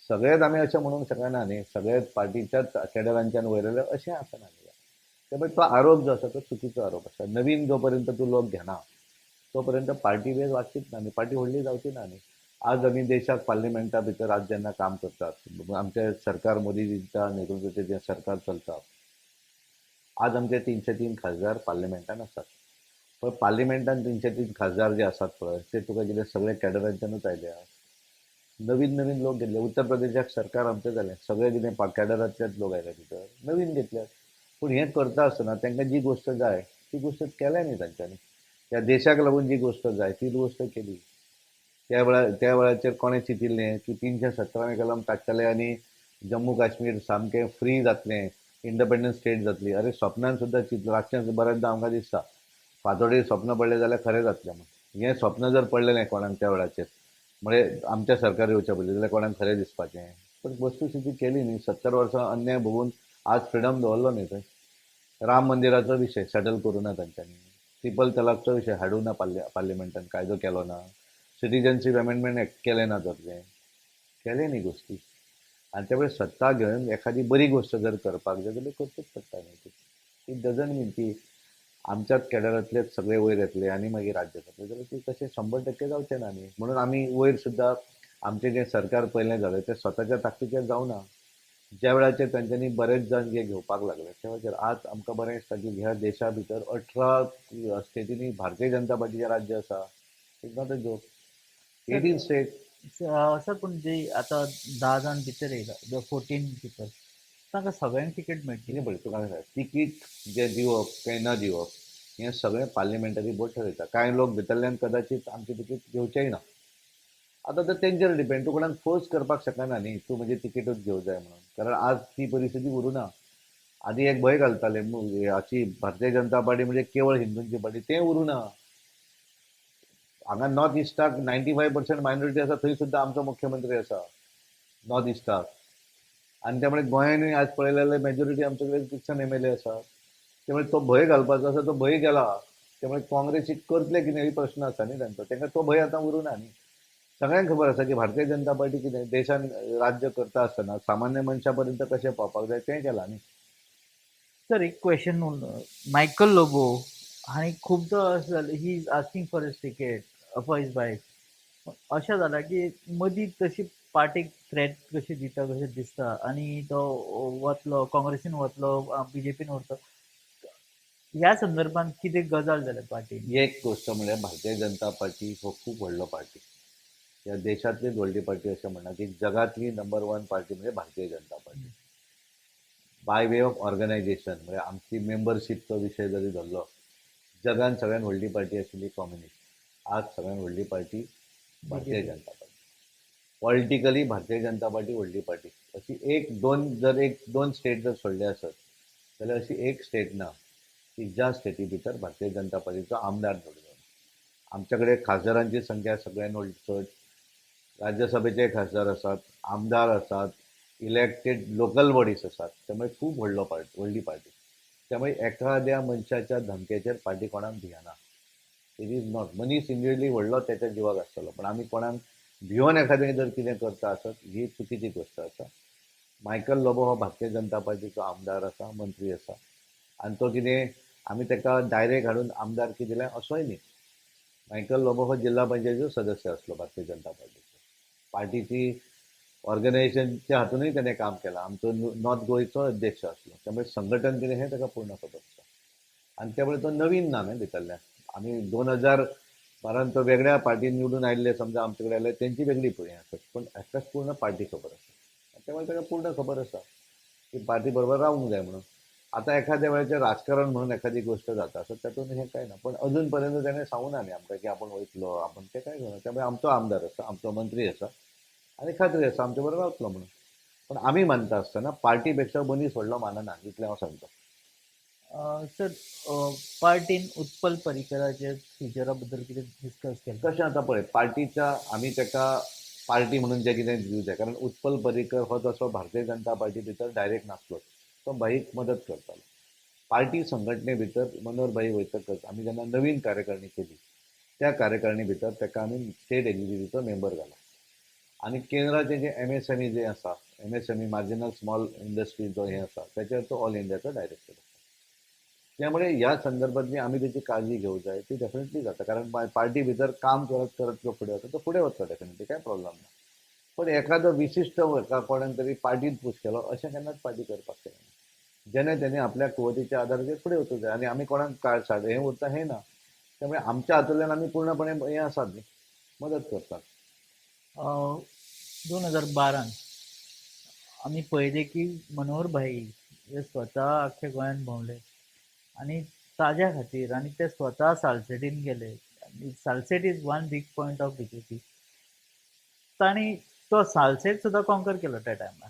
सगळेच आमी अशें म्हणूंक शकना न्ही, सगळेच पार्टीच्याच कॅडरांच्यान वयर आयले अशें आसना. त्यामुळे तो आरोप जो आसा तो चुकीचो आरोप आसा. नवीन जो पर्यंत तूं लोक घेना तो पर्यंत पार्टी वेज वाडचीच ना न्ही, पार्टी व्हडली जावची ना न्ही. आज आमी देशाक पार्लिमेंटा भितर आज जेन्ना काम करतात, आमचें सरकार मोदीजीच्या नेतृत्वाचें जें सरकार चलता, आज आमचे 303 खासदार पार्लिमेंटान आसात. पण पार्लिमेंटान 303 खासदार जे आसात पळय ते तुका कितें सगळे कॅडरांच्यानूच आयले. नवीन नवीन लोक घेतले. उत्तर प्रदेशाक सरकार आमचें जालें, सगळे कितें कॅडरांतलेच लोक आयले भितर, नवीन घेतले. पूण हें करता आसतना तांकां जी गोश्ट जाय ती गोश्ट केल्या न्ही तांच्यांनी. त्या देशाक लागून जी गोश्ट जाय ती गोश्ट केली. त्या वेळाचेर कोणें चिंतिल्लें की 317 कलम काडटले आनी जम्मू काश्मीर सामकें फ्री जातलें, इंडिपेंडंट स्टेट जातली. अरे स्वप्नान सुद्दां चिंतलें, रातचें बऱ्याचदां आमकां दिसता फांतोडेर स्वप्न पडलें जाल्यार खरें जातलें म्हूण. हें स्वप्न जर पडलेलें कोणाक त्या वेळाचेर, म्हणजे आमच्या सरकार येवच्या पयलीं, जाल्यार कोणाक खरें दिसपाचें. पण वस्तुस्थिती केली न्ही. 70 वर्सां अन्याय भोगून आज फ्रिडम दवरलो न्ही थंय. राम मंदिराचो विशय सेटल करूं ना तांच्यांनी, ट्रिपल तलाकचो विशय हाडूं ना पार्लिमेंटान, कायदो केलो ना, सिटीजनशीप अमेंडमेंट एक्ट केलें ना, तसलें केलें न्ही गोश्टी. आनी त्यामुळे सत्ता घेवन एखादी बरी गोश्ट जर करपाक जाय जाल्यार करचीच पडटा न्ही ती. It doesn't मीन की आमच्याच कॅडरांतलेच सगळे वयर येतले आनी मागीर राज्य जातलें, जाल्यार ती तशें 100% जावचें ना न्ही. म्हणून आमी वयर सुद्दां आमचें जें सरकार पयलें जालें तें स्वताच्या ताकदीचेर जावना. ज्या वेळाचेर तांच्यांनी बरेच जाण जे घेवपाक लागले त्या वेळाचेर आज आमकां बरें दिसता की ह्या देशा भितर 18 स्टेटींनी भारतीय जनता पार्टीचें राज्य आसा. It's not a joke, 18 state. Sir, पूण जे आतां 10 जाण भितर येयला, 14 पिपल, तांकां सगळ्यांक तिकेट मेळटली? कितें पळय तुका सांग, तिकीट जें दिवप काय न दिवप हें सगळें पार्लिमेंटरी बोर्ड ठरयता. कांय लोक भितरल्यान कदाचीत आमचें तिकीट घेवचेय ना. आतां तें तेंचेर डिपेंड, तूं कोणाक फोर्स करपाक शकना न्ही तूं म्हजें तिकीटूच घेवं जाय म्हणून, कारण आज ती परिस्थिती उरूं ना. आदी एक भंय घालताले हाची भारतीय जनता पार्टी म्हणजे केवळ हिंदूंची पार्टी, तें उरूं ना. हांगा नॉर्थ इस्टाक 95% मायनॉरिटी आसा, थंय सुद्दां आमचो मुख्यमंत्री आसा नॉर्थ इस्टाक. आनी त्यामुळे गोंयानूय आज पळयलें जाल्यार मेजॉरिटी आमचे कडेन क्रिश्चन MLA आसा. त्यामुळे तो भंय घालपाचो आसा तो भंय गेला. त्यामुळे काँग्रेसीक करतले कितें ही प्रश्न आसा न्ही तांचो. तांकां तो भंय आतां उरूं ना न्ही. सगळ्यांक खबर आसा की भारतीय जनता पार्टी कितें देशान राज्य करता आसतना सामान्य मनशा पर्यंत कशें पावपाक जाय तें केलां न्ही. सर, एक क्वेश्चन, मायकल लोबो हांणी खुबदां अशें जालें, he is asking for his ticket for his wife. अशें जालां की मदीं तशी पार्टीक थ्रेट कशी दिता कशें दिसता आनी तो वतलो काँग्रेसीन वतलो, बीजेपीन उरतलो, ह्या संदर्भात कितें गजाल जाल्या पार्टीन? एक गोश्ट म्हळ्यार भारतीय जनता पार्टी हो खूब व्हडलो पार्टी, ह्या देशांतलीच व्हडली पार्टी अशें म्हणना की जगांतली नंबर 1 पार्टी म्हणजे Bharatiya Janata party. By way of organisation म्हणजे आमची मेंबरशीपचो विशय जरी धरलो, जगान सगळ्यात व्हडली पार्टी आशिल्ली कम्युनिस्ट, आज सगळ्यात व्हडली party Bharatiya Janata party. Politically Bharatiya Janata party व्हडली पार्टी. अशी एक दोन जर एक दोन स्टेट जर सोडले आसत जाल्यार अशी एक स्टेट ना की ज्या स्टेटी भितर भारतीय जनता पार्टीचो आमदार निवडून येना. आमच्या कडेन खासदारांची संख्या सगळ्यात व्हडली चड, राज्यसभेचे खासदार आसात, आमदार आसात, इलेक्टेड लोकल बॉडीज आसात. त्यामुळे खूब व्हडलो पार्टी, व्हडली पार्टी. त्यामुळे एखाद्या मनशाच्या धमक्याचेर पार्टी कोणाक भियना. It is not मनीस इंडिविज्युअली व्हडलो त्याच्या जिवाक आसतलो, पण आमी कोणाक भिवन एखादें जर कितें करता आसत ही चुकीची गोश्ट आसा. मायकल लोबो हो भारतीय जनता पार्टीचो आमदार आसा, मंत्री आसा, आनी तो कितें आमी ताका डायरेक्ट हाडून आमदार कितें दिलें असोय न्ही. मायकल लोबो हो जिल्हा पंचायतीचो सदस्य आसलो भारतीय जनता पार्टीचो. पार्टीची ऑर्गनायझेशनच्या हातूनय ताणें काम केलां. आमचो नॉर्थ गोंयचो अध्यक्ष आसलो, त्यामुळे संघटन कितें हें ताका पूर्ण खबर आसा. आनी त्यामुळे तो नवीन ना न्हय भितरल्यान. आमी 2012 तो वेगळ्या पार्टीन निवडून आयिल्ले, समजा आमचे कडेन आयले तेंची वेगळी हें आसत, पूण हाकाच पूर्ण पार्टी खबर आसा. त्यामुळे ताका पूर्ण खबर आसा की पार्टी बरोबर रावूंक जाय म्हणून. आतां एखाद्या वेळाचें राजकारण म्हणून एखादी गोष्ट जाता आसत, तातूंत हें कांय ना. पण अजून पर्यंत तेणें सांगूना न्ही आमकां की आपूण वयतलो, आपूण तें कांय जायना. त्यामुळे आमचो आमदार आसा, आमचो मंत्री आसा आनी खात्री आसा आमचे बरोबर रावतलो म्हणून. पण आमी मानता आसतना पार्टी पेक्षा मनीस व्हडलो मानना, इतलें हांव सांगता. सर, पार्टीन उत्पल पर्रीकराच्या फ्युचरा बद्दल कितें डिस्कस केलें? कशें आतां पळय, पार्टीच्या आमी ताका पार्टी म्हणून जें कितें दिवं जाय, कारण उत्पल पर्रीकर हो तसो भारतीय जनता पार्टी भितर डायरेक्ट नासलो, तो भाईक मदत करतालो. पार्टी संघटने भितर मनोहर भाई वयतकच आमी जेन्ना नवीन कार्यकारिणी केली, त्या कार्यकारिणी भितर ताका आमी स्टेट एक्झिक्युटिव्हचो मेंबर घाला. आनी केंद्राचें जें एमएसएमई जें आसा, एमएसएमई मार्जिनल स्मॉल इंडस्ट्री जो हें आसा, ताचेर तो ऑल इंडियाचो डायरेक्टर आसा. त्यामुळे ह्या संदर्भातली आमी तेची काळजी घेवंक जाय, ती डेफिनेटली जाता. कारण पार्टी भितर काम करत करत जो फुडें वता तो फुडें वता, डेफिनेटली कांय प्रॉब्लम ना. पण एखादो विशिश्ट एका कोणाक तरी पार्टीन पूश केलो अशें केन्नाच पार्टी करपाक शकना. जेणे तेणे आपल्या कुवतीच्या आधाराचेर फुडें वचूंक जाय आनी आमी कोणाक कांय साड हें उरता हें ना. त्यामुळे आमच्या हातूंतल्यान आमी पूर्णपणे हें आसात न्ही, मदत करतात. 2012 आमी पळयलें की मनोहर भाई हे स्वता आख्ख्या गोंयांत भोंवले आनी ताज्या खातीर, आनी ते स्वता सालसेटीन गेले. Salcete is one big point of BJP. तांणी तो सालसेट सुद्दां कॉन्कर केलो त्या टायमार.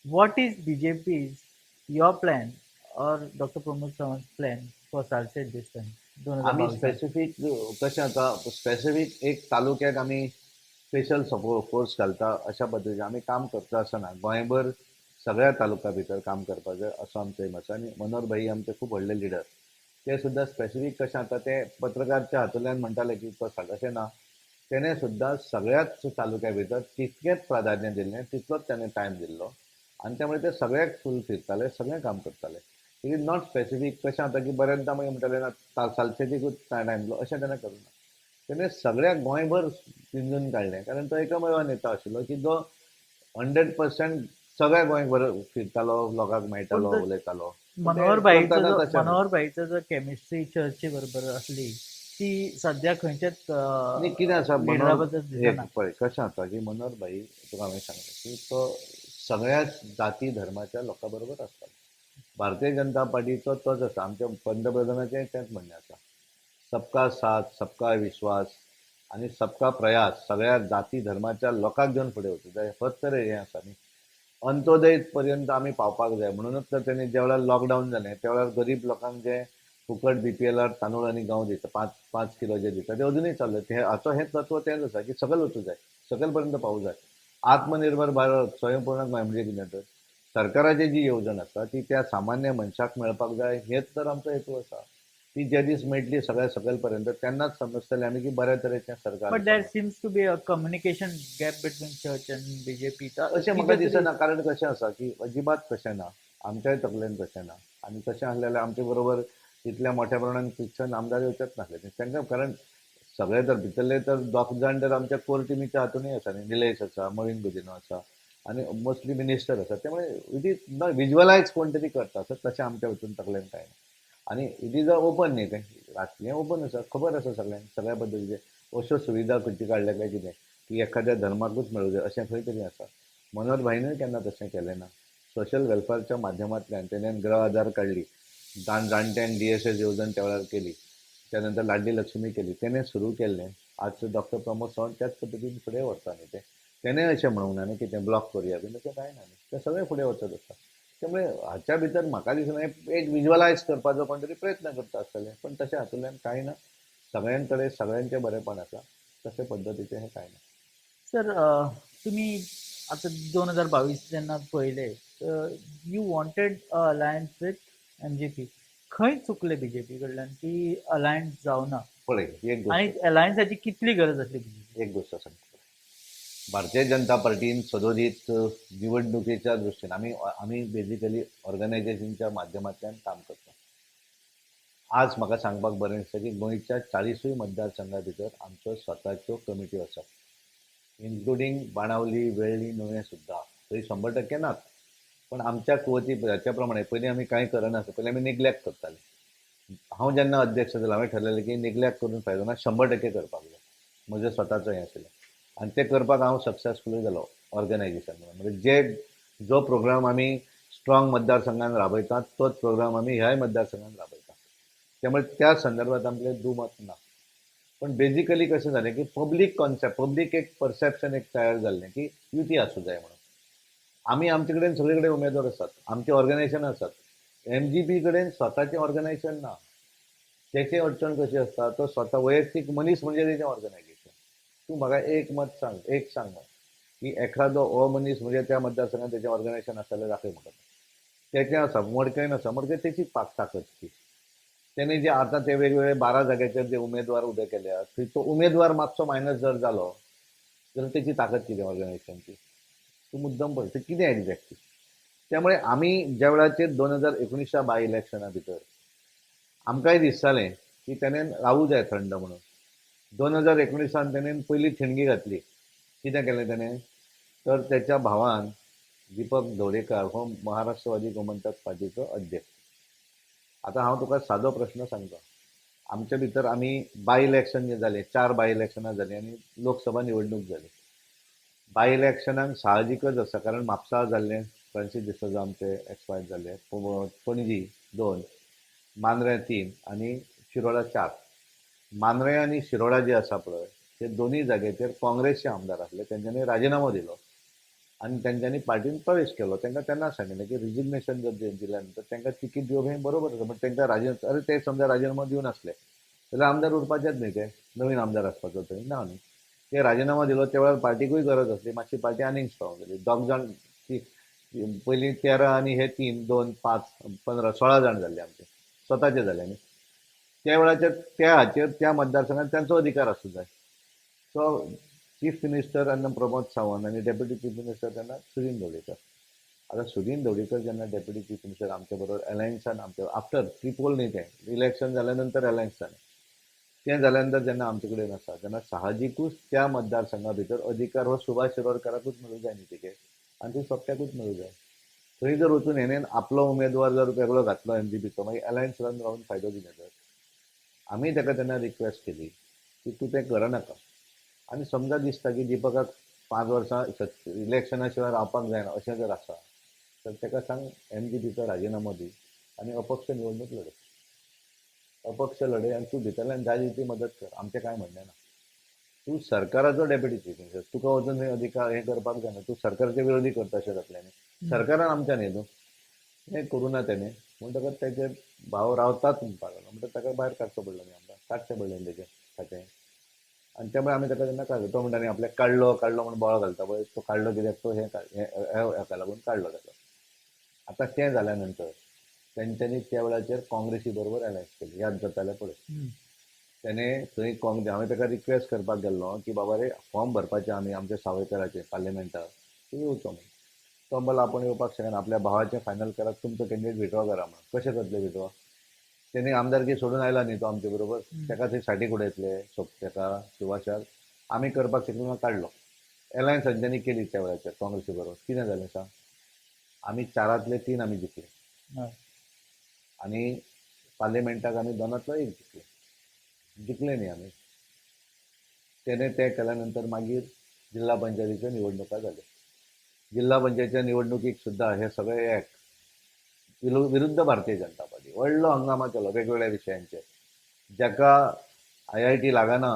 What is BJP's your plan or Doctor Pramod Sawant plan for Salcete this time? दोन हजार आमी बावीस स्पेसिफीक कशें आतां स्पेसिफीक एक तालुक्याक आमी स्पेशल सपोर्ट फोर्स घालता अशा पद्दतीन आमी काम करता आसतना गोंयभर सगळ्या तालुक्या भितर काम करपाक जाय असो आमचो एम आसा. आनी मनोहर भाई आमचे खूब व्हडले लिडर, ते सुद्दां स्पेसिफीक कशें आतां ते पत्रकारच्या हातूंतल्यान म्हणटाले की तो अशें ना, तेणें सुद्दां सगळ्याच तालुक्या भितर तितकेंच प्राधान्य दिल्लें, तितलोच तेणें टायम दिल्लो आनी त्यामुळे ते सगळ्याक फूल फिरताले, सगळें काम करताले. It is not specific. कशें जाता की बऱ्याचदा मागीर म्हणटाले ना सालसेटीकूच टायम दिलो, अशें तेणें करूं ना. तेणें सगळ्या गोंयभर पिंजून काडलें, कारण तो एकमेव नेता आशिल्लो की जो 100% सगळ्या गोंयभर फिरतालो, लोकांक मेळटालो, पण उलयतालो. मनोहर ते भाईचो करतना जो तशें. मनोहर भाईचो जो केमिस्ट्री चर्चे बरोबर आसली ती सद्या खंयच्याच आनी कितें आसा लिडरा मनोहर बद्दल दिसना. एक पळय कशें जाता की मनोहर भाई तुका हांवें सांगलें की तो सगळ्याच जाती धर्माच्या लोकां बरोबर आसता. भारतीय जनता पार्टीचो तोच आसा. आमच्या पंतप्रधानाचें तेंच म्हणणें आसा, सबका साथ सबका विश्वास आनी सबका प्रयास. सगळ्या जाती धर्माच्या लोकांक घेवन फुडें वचूंक जाय, होच तर हें आसा न्ही. अंत्योदय पर्यंत आमी पावपाक जाय. म्हणूनच तर तेणी ज्या वेळार लॉकडावन जालें त्या वेळार गरीब लोकांक जे फुकट बीपीएलार तांदूळ आनी गंव दिता, 5-5 किलो जे दिता ते अजुनूय चालू. ते हाचो हें तत्व तेंच आसा की सकयल वचूं जाय, सकयल पर्यंत पावूं जाय. आत्मनिर्भर भारत, स्वयंपूर्ण गोंय म्हणजे कितें तर सरकाराची जी येवजण आसा ती त्या सामान्य मनशाक मेळपाक जाय, हेच तर आमचो हेतू आसा. ती ज्या दीस मेळटली सगळ्या सकयल पर्यंत तेन्नाच समजतले आमी की बऱ्या तरेचें सरकार. But there seems to be a communication gap between church and BJP. अशें म्हाका दिसना, कारण कशें आसा की अजिबात तशें ना, आमच्याय तकलेन तशें ना. आनी तशें आसलें जाल्यार आमचे बरोबर इतल्या मोठ्या प्रमाणान क्रिश्चन आमदार येवचेच नासले तांकां, कारण सगळे तर भितरले तर दोग जाण तर आमच्या कोर टिमीच्या हातूनय आसा न्ही. निलेश आसा, मॉवीन गुदिन्हो आसा आनी मोस्टली मिनिस्टर आसा. त्यामुळे it is not visualise कोण तरी करता सो तशें आमच्या हितून तकलेन कांय ना. आनी it is a open न्ही, तें राजकीय ओपन आसा, खबर आसा सगळ्यांक सगळ्या पद्दतीचे अश्यो सुविधा खंयची काडल्या काय कितें की एखाद्या धर्माकूच मेळूं जाय अशें खंय तरी आसा. मनोहर भाईनूय केन्ना तशें केलें ना. सोशल वेलफेअरच्या माध्यमांतल्यान तेणें गृह आधार काडली, जाणट्यांक डीएसएस येवजण त्या वेळार केली, त्या नंतर लाडली लक्ष्मी केली, तेणें सुरू केल्लें. आज डॉक्टर प्रमोद सावंत त्याच पद्दतीन फुडें व्हरता न्ही तें. तेणें अशें म्हणूंक ना न्ही की तें ब्लॉक करुया बीन, तशें कांय ना न्ही, तें सगळें फुडें वचत आसा. त्यामुळे हाच्या भितर म्हाका दिसना एक विज्युअलायज करपाचो कोण तरी प्रयत्न करता आसतले, पण तशें हातूंतल्यान कांय ना. सगळ्यां कडेन सगळ्यांचें बरेंपण आसा, तशें पद्दतीचें हें कांय ना. सर, तुमी आतां 2022 जेन्ना पळयलें, you wanted a alliance with MGP. खंय चुकले बीजेपी कडल्यान की अलायन्स जावना? पळय एक आनी गोश्ट, अलायन्साची कितली गरज आसली बीजेपी? एक गोश्ट सांगता, भारतीय जनता पार्टीन सदोदीत निवडणुकेच्या दृश्टीन आमी बेजिकली ऑर्गनायझेशनच्या माध्यमांतल्यान काम करता. आज म्हाका सांगपाक बरें दिसता की गोंयच्या 40 मतदारसंघा भितर आमच्यो स्वताच्यो कमिट्यो आसात, इन्क्लुडींग बाणावली, वेळ्ळी, नुवें सुद्दां. थंय 100% नात, पण आमच्या कुवती ह्याच्या प्रमाणे पयलीं आमी कांय करनासले, पयलीं आमी निग्लेक्ट करताले. हांव जेन्ना अध्यक्ष जालो हांवें ठरयलें की निग्लेक्ट करून फायदो ना, 100% करपाक जाय, म्हजें स्वताचो हें आशिल्लें आनी तें करपाक हांव सक्सेसफुलूय जालो ऑर्गनायझेशन म्हणून. म्हणजे जे जो प्रोग्राम आमी स्ट्रॉंग मतदारसंघान राबयतात तोच प्रोग्राम आमी ह्याय मतदारसंघान राबयतात. त्यामुळे त्या संदर्भात आमचें दुमत ना. पण बेजिकली कशें जालें की पब्लीक कॉन्सेप्ट, पब्लीक एक परसेप्शन एक तयार जाल्लें की युती आसूं जाय म्हणून. आमी आमचे कडेन सगळे कडेन उमेदवार आसात, आमचें ऑर्गनायझेशन आसात. एमजीपी कडेन स्वताचें ऑर्गनायझेशन ना. तेचें अडचण कशी आसता, तो स्वता वैयक्तीक मनीस म्हणजे तेचें ऑर्गनायझेशन. तूं म्हाका एक मत सांग, एक सांग की एखादो हो मनीस म्हणजे त्या मतदारसंघात तेचें ऑर्गनायझेशन आसा जाल्यार दाखय म्हाका. तेचें आसा, मडकयन आसा, मडकय तेची ताकद ती. तेणे जे आतां ते वेगवेगळे 12 जाग्याचेर जे उमेदवार उबे केल्यात थंय तो उमेदवार मातसो मायनस जर जालो जाल्यार तेची ताकद कितें ऑर्गनायझेशनची, तूं मुद्दम पळय थंय कितें एग्जॅक्टली. त्यामुळे आमी ज्या वेळाचेर 2019 बाय इलेक्शना भितर आमकांय दिसतालें की तेणेन रावूं जाय थंड म्हणून. 2019 तेणेन पयली ठिणगी घातली. कितें केलें तेणें तर त्याच्या भावान दीपक ढवळीकार हो महाराष्ट्रवादी गोमंतक पार्टीचो अध्यक्ष. आतां हांव तुका सादो प्रश्न सांगता, आमचे भितर आमी बाय इलेक्शन जे जालें, 4 बाय इलेक्शनां जालीं आनी लोकसभा निवडणूक जाली. बाय इलेक्शनाक साहजिकच आसा, कारण म्हापसा जाल्लें, फ्रांसीस डिसोजा आमचे एक्सपायर जाल्ले, पणजी 2, मांद्रें 3 आनी शिरोडा 4. मांद्रें आनी शिरोडा जे आसा पळय ते दोनूय जाग्याचेर काँग्रेसचे आमदार आसले, तेंच्यांनी राजिनामो दिलो आनी तेंच्यांनी पार्टीन प्रवेश केलो. तांकां तेन्ना सांगिल्लें की रिजिग्नेशन जर दिल्या नंतर तांकां तिकीट दिवप हें बरोबर आसा, पण तांकां अरे ते समजा राजिनामो दिवन आसले जाल्यार आमदार उरपाचेच न्ही, ते नवीन आमदार आसपाचो थंय ना न्ही. ते राजिनामो दिलो त्या वेळार पार्टीकूय गरज आसली, मातशी पार्टी आनीक स्ट्रॉंग जाली. दोग जाण पयलीं 13 आनी हे 3, 2, 5, 15, 16 जाण जाल्ले आमचे स्वताचे जाले न्ही. त्या वेळाचेर त्या हाचेर त्या मतदारसंघात तांचो अधिकार आसूं जाय. सो चीफ मिनिस्टर आनी प्रमोद सावंत आनी डेप्युटी चीफ मिनिस्टर तेन्ना सुदीन ढवळीकर. आतां सुदीन ढवळीकर जेन्ना डेप्युटी चीफ मिनिस्टर आमच्या बरोबर अलायन्सान, आमच्या आफ्टर प्रिपोल न्ही, तें इलेक्शन जाल्या नंतर अलायन्स जालें, तें जाल्या नंतर जेन्ना आमचे कडेन आसा तेन्ना साहजिकूच त्या मतदारसंघा भितर अधिकार हो सुभाष शिरोडकाराकूच मेळूं जाय न्ही तिकेट, आनी ती सोपट्याकूच मेळूं जाय. थंय जर वचून हेणेन आपलो उमेदवार जर वेगळो घातलो एमजीपीचो, मागीर अलायन्स रावन फायदो कितें तर. आमी ताका तेन्ना रिक्वेस्ट केली की तूं तें करनाका. आनी समजा दिसता की दीपकाक 5 वर्सां इलेक्शना शिवाय रावपाक जायना अशें जर आसा तर ताका सांग एमजीपीचो राजिनामो दी आनी अपक्ष निवडणूक लडय, अपक्ष लडय आनी तूं भितरल्यान जाय तितली मदत कर, आमचें कांय म्हणणें ना. तूं सरकाराचो डेप्युटी चीफ मिनिस्टर, तुका वचून हे अधिकार हें करपाक जायना, तूं सरकाराचे विरोधी करता अशें जातलें न्ही. सरकारान आमच्या न्ही तूं हें करूं ना तेणें म्हणटकच तेजे भाव रावतात म्हणपाक लागलो, म्हणटकच ताका भायर काडचो पडलो न्ही, आमकां काडचें पडलें न्ही तेजें खातें. आनी त्यामुळे आमी ताका तेन्ना काडलो. तो म्हणटा न्ही आपल्याक काडलो काडलो म्हूण बोवाळ घालता पळय, तो काडलो कित्याक तो हें हेका लागून काडलो ताका. आतां तें जाल्या नंतर तेंच्यांनी त्या वेळाचेर काँग्रेसी बरोबर अलायन्स केली, याद जाताले पळय. तेणें थंय काँग्रेस, हांवें ताका रिक्वेस्ट करपाक गेल्लो की बाबा रे फॉर्म भरपाचें आमी आमच्या सावयकाराचें पार्लिमेंटाक, तूं येवचो म्हणून. तो म्हणलो आपूण येवपाक शकना, आपल्या भावाचें फायनल करात, तुमचो कॅन्डिडेट विड्रॉ करा म्हणून. कशें करतले विड्रॉ? तेणी आमदारकी सोडून आयला न्ही तो आमचे बरोबर, ताका थंय साठीक उडयतले ताका सुभाषाक. आमी करपाक शकलो ना, काडलो. अलायन्स तेंच्यांनी केली त्या वेळाचेर काँग्रेसी बरोबर. कितें जालें सांग, आमी 4 3 आमी जिखले आनी पार्लिमेंटाक आमी 2 1 जिखले, जिखले न्ही आमी. तेणें तें केल्या नंतर मागीर जिल्हा पंचायतीच्यो निवडणुका जाल्यो. जिल्हा पंचायतीच्या निवडणुकीक सुद्दां हे सगळे एक विरुद्ध भारतीय जनता पार्टी व्हडलो हंगामा केलो वेगवेगळ्या विशयांचेर. जाका IIT लागना,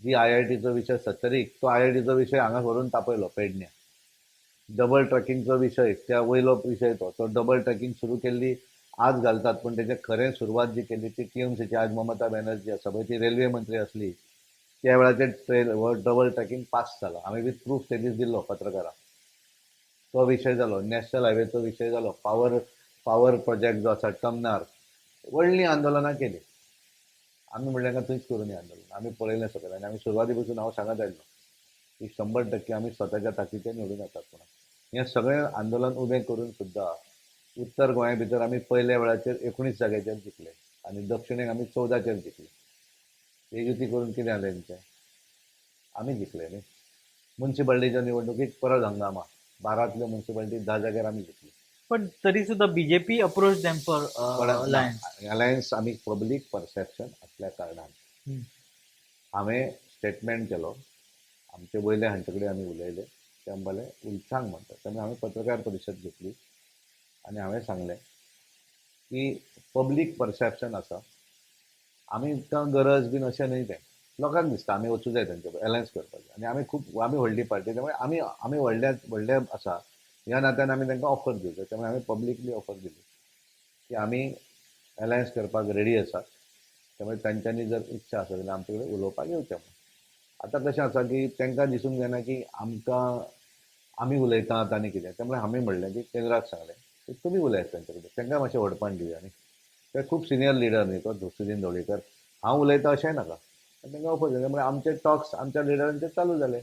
जी IITचो विशय सत्तरीक, तो IITचो विशय हांगा व्हरून तापयलो पेडण्या. डबल ट्रॅकिंगचो विशय त्या वयलो विशय तो तो डबल ट्रॅकिंग सुरू केल्ली आज घालतात, पूण तेजें खरें सुरवात जी केली ती TMCची. आज ममता बॅनर्जी आसा पळय, ती रेल्वे मंत्री आसली त्या वेळाचेर ट्रेन हो डबल ट्रॅकिंग पास जाला. हांवें वीथ प्रूफ ते दीस दिल्लो पत्रकाराक. तो विशय जालो, नॅशनल हायवेचो विशय जालो, पावर प्रोजेक्ट जो आसा टमनार, व्हडलीं आंदोलनां केलीं आमी. म्हणलें का थंयच करूं आंदोलन. आमी पळयलें सगळें आनी आमी सुरवाती पसून हांव सांगत आयल्लो की 100% आमी स्वताच्या ताकीचेर निवडून येतात म्हणून. हें सगळें आंदोलन उबें करून सुद्दां उत्तर गोंया भितर आमी पयल्या वेळाचेर 19 जाग्याचेर जिखले आनी दक्षिणेक आमी 14चेर जिखले. हे युती करून कितें जालें तेंचें, आमी जिखले न्ही. मुन्सिपाल्टीच्या निवडणुकीक परत हंगामा, 12तल्यो मुन्सिपाल्टी 10 जाग्यार आमी जिखली. पण तरी सुद्धा BJP approach them for alliance. Alliance आमी पब्लीक परसेप्शन असल्या कारणान हांवें स्टेटमेंट केलो, आमचे वयले हांचे कडेन आमी उलयले, ते म्हणले सांग म्हणटा. तेन्ना हांवें पत्रकार परिशद घेतली. आनी हांवें सांगलें की पब्लीक परसेप्शन आसा, आमी गरज बीन अशें न्हय, तें लोकांक दिसता आमी वचूं जाय तेंच्या अलायन्स करपाचें. आनी आमी खूब आमी व्हडली पार्टी, त्यामुळे आमी आमी व्हडल्या व्हडले आसा ह्या नात्यान आमी तांकां ऑफर दिवचें. त्यामुळे आमी पब्लिकली ऑफर दिली की आमी अलायन्स करपाक रेडी आसात, त्यामुळे तांच्यांनी जर इच्छा आसा जाल्यार आमचे कडेन उलोवपाक येवचें म्हणून. आतां कशें आसा की तांकां दिसूंक जायना की आमकां आमी उलयतात आनी कितें, त्यामुळे आमी म्हणलें की केंद्राक सांगलें की तुमी उलयात तांचे कडेन, तांकां मातशें व्हडपण दिवया न्ही. ते खूब सिनियर लिडर न्ही तो सुदीन ढवळीकर, हांव उलयतां अशेंय नाका, तांकां ऑफर दिलें. त्यामुळे आमचे टॉक्स आमच्या लिडरांचे चालू जाले.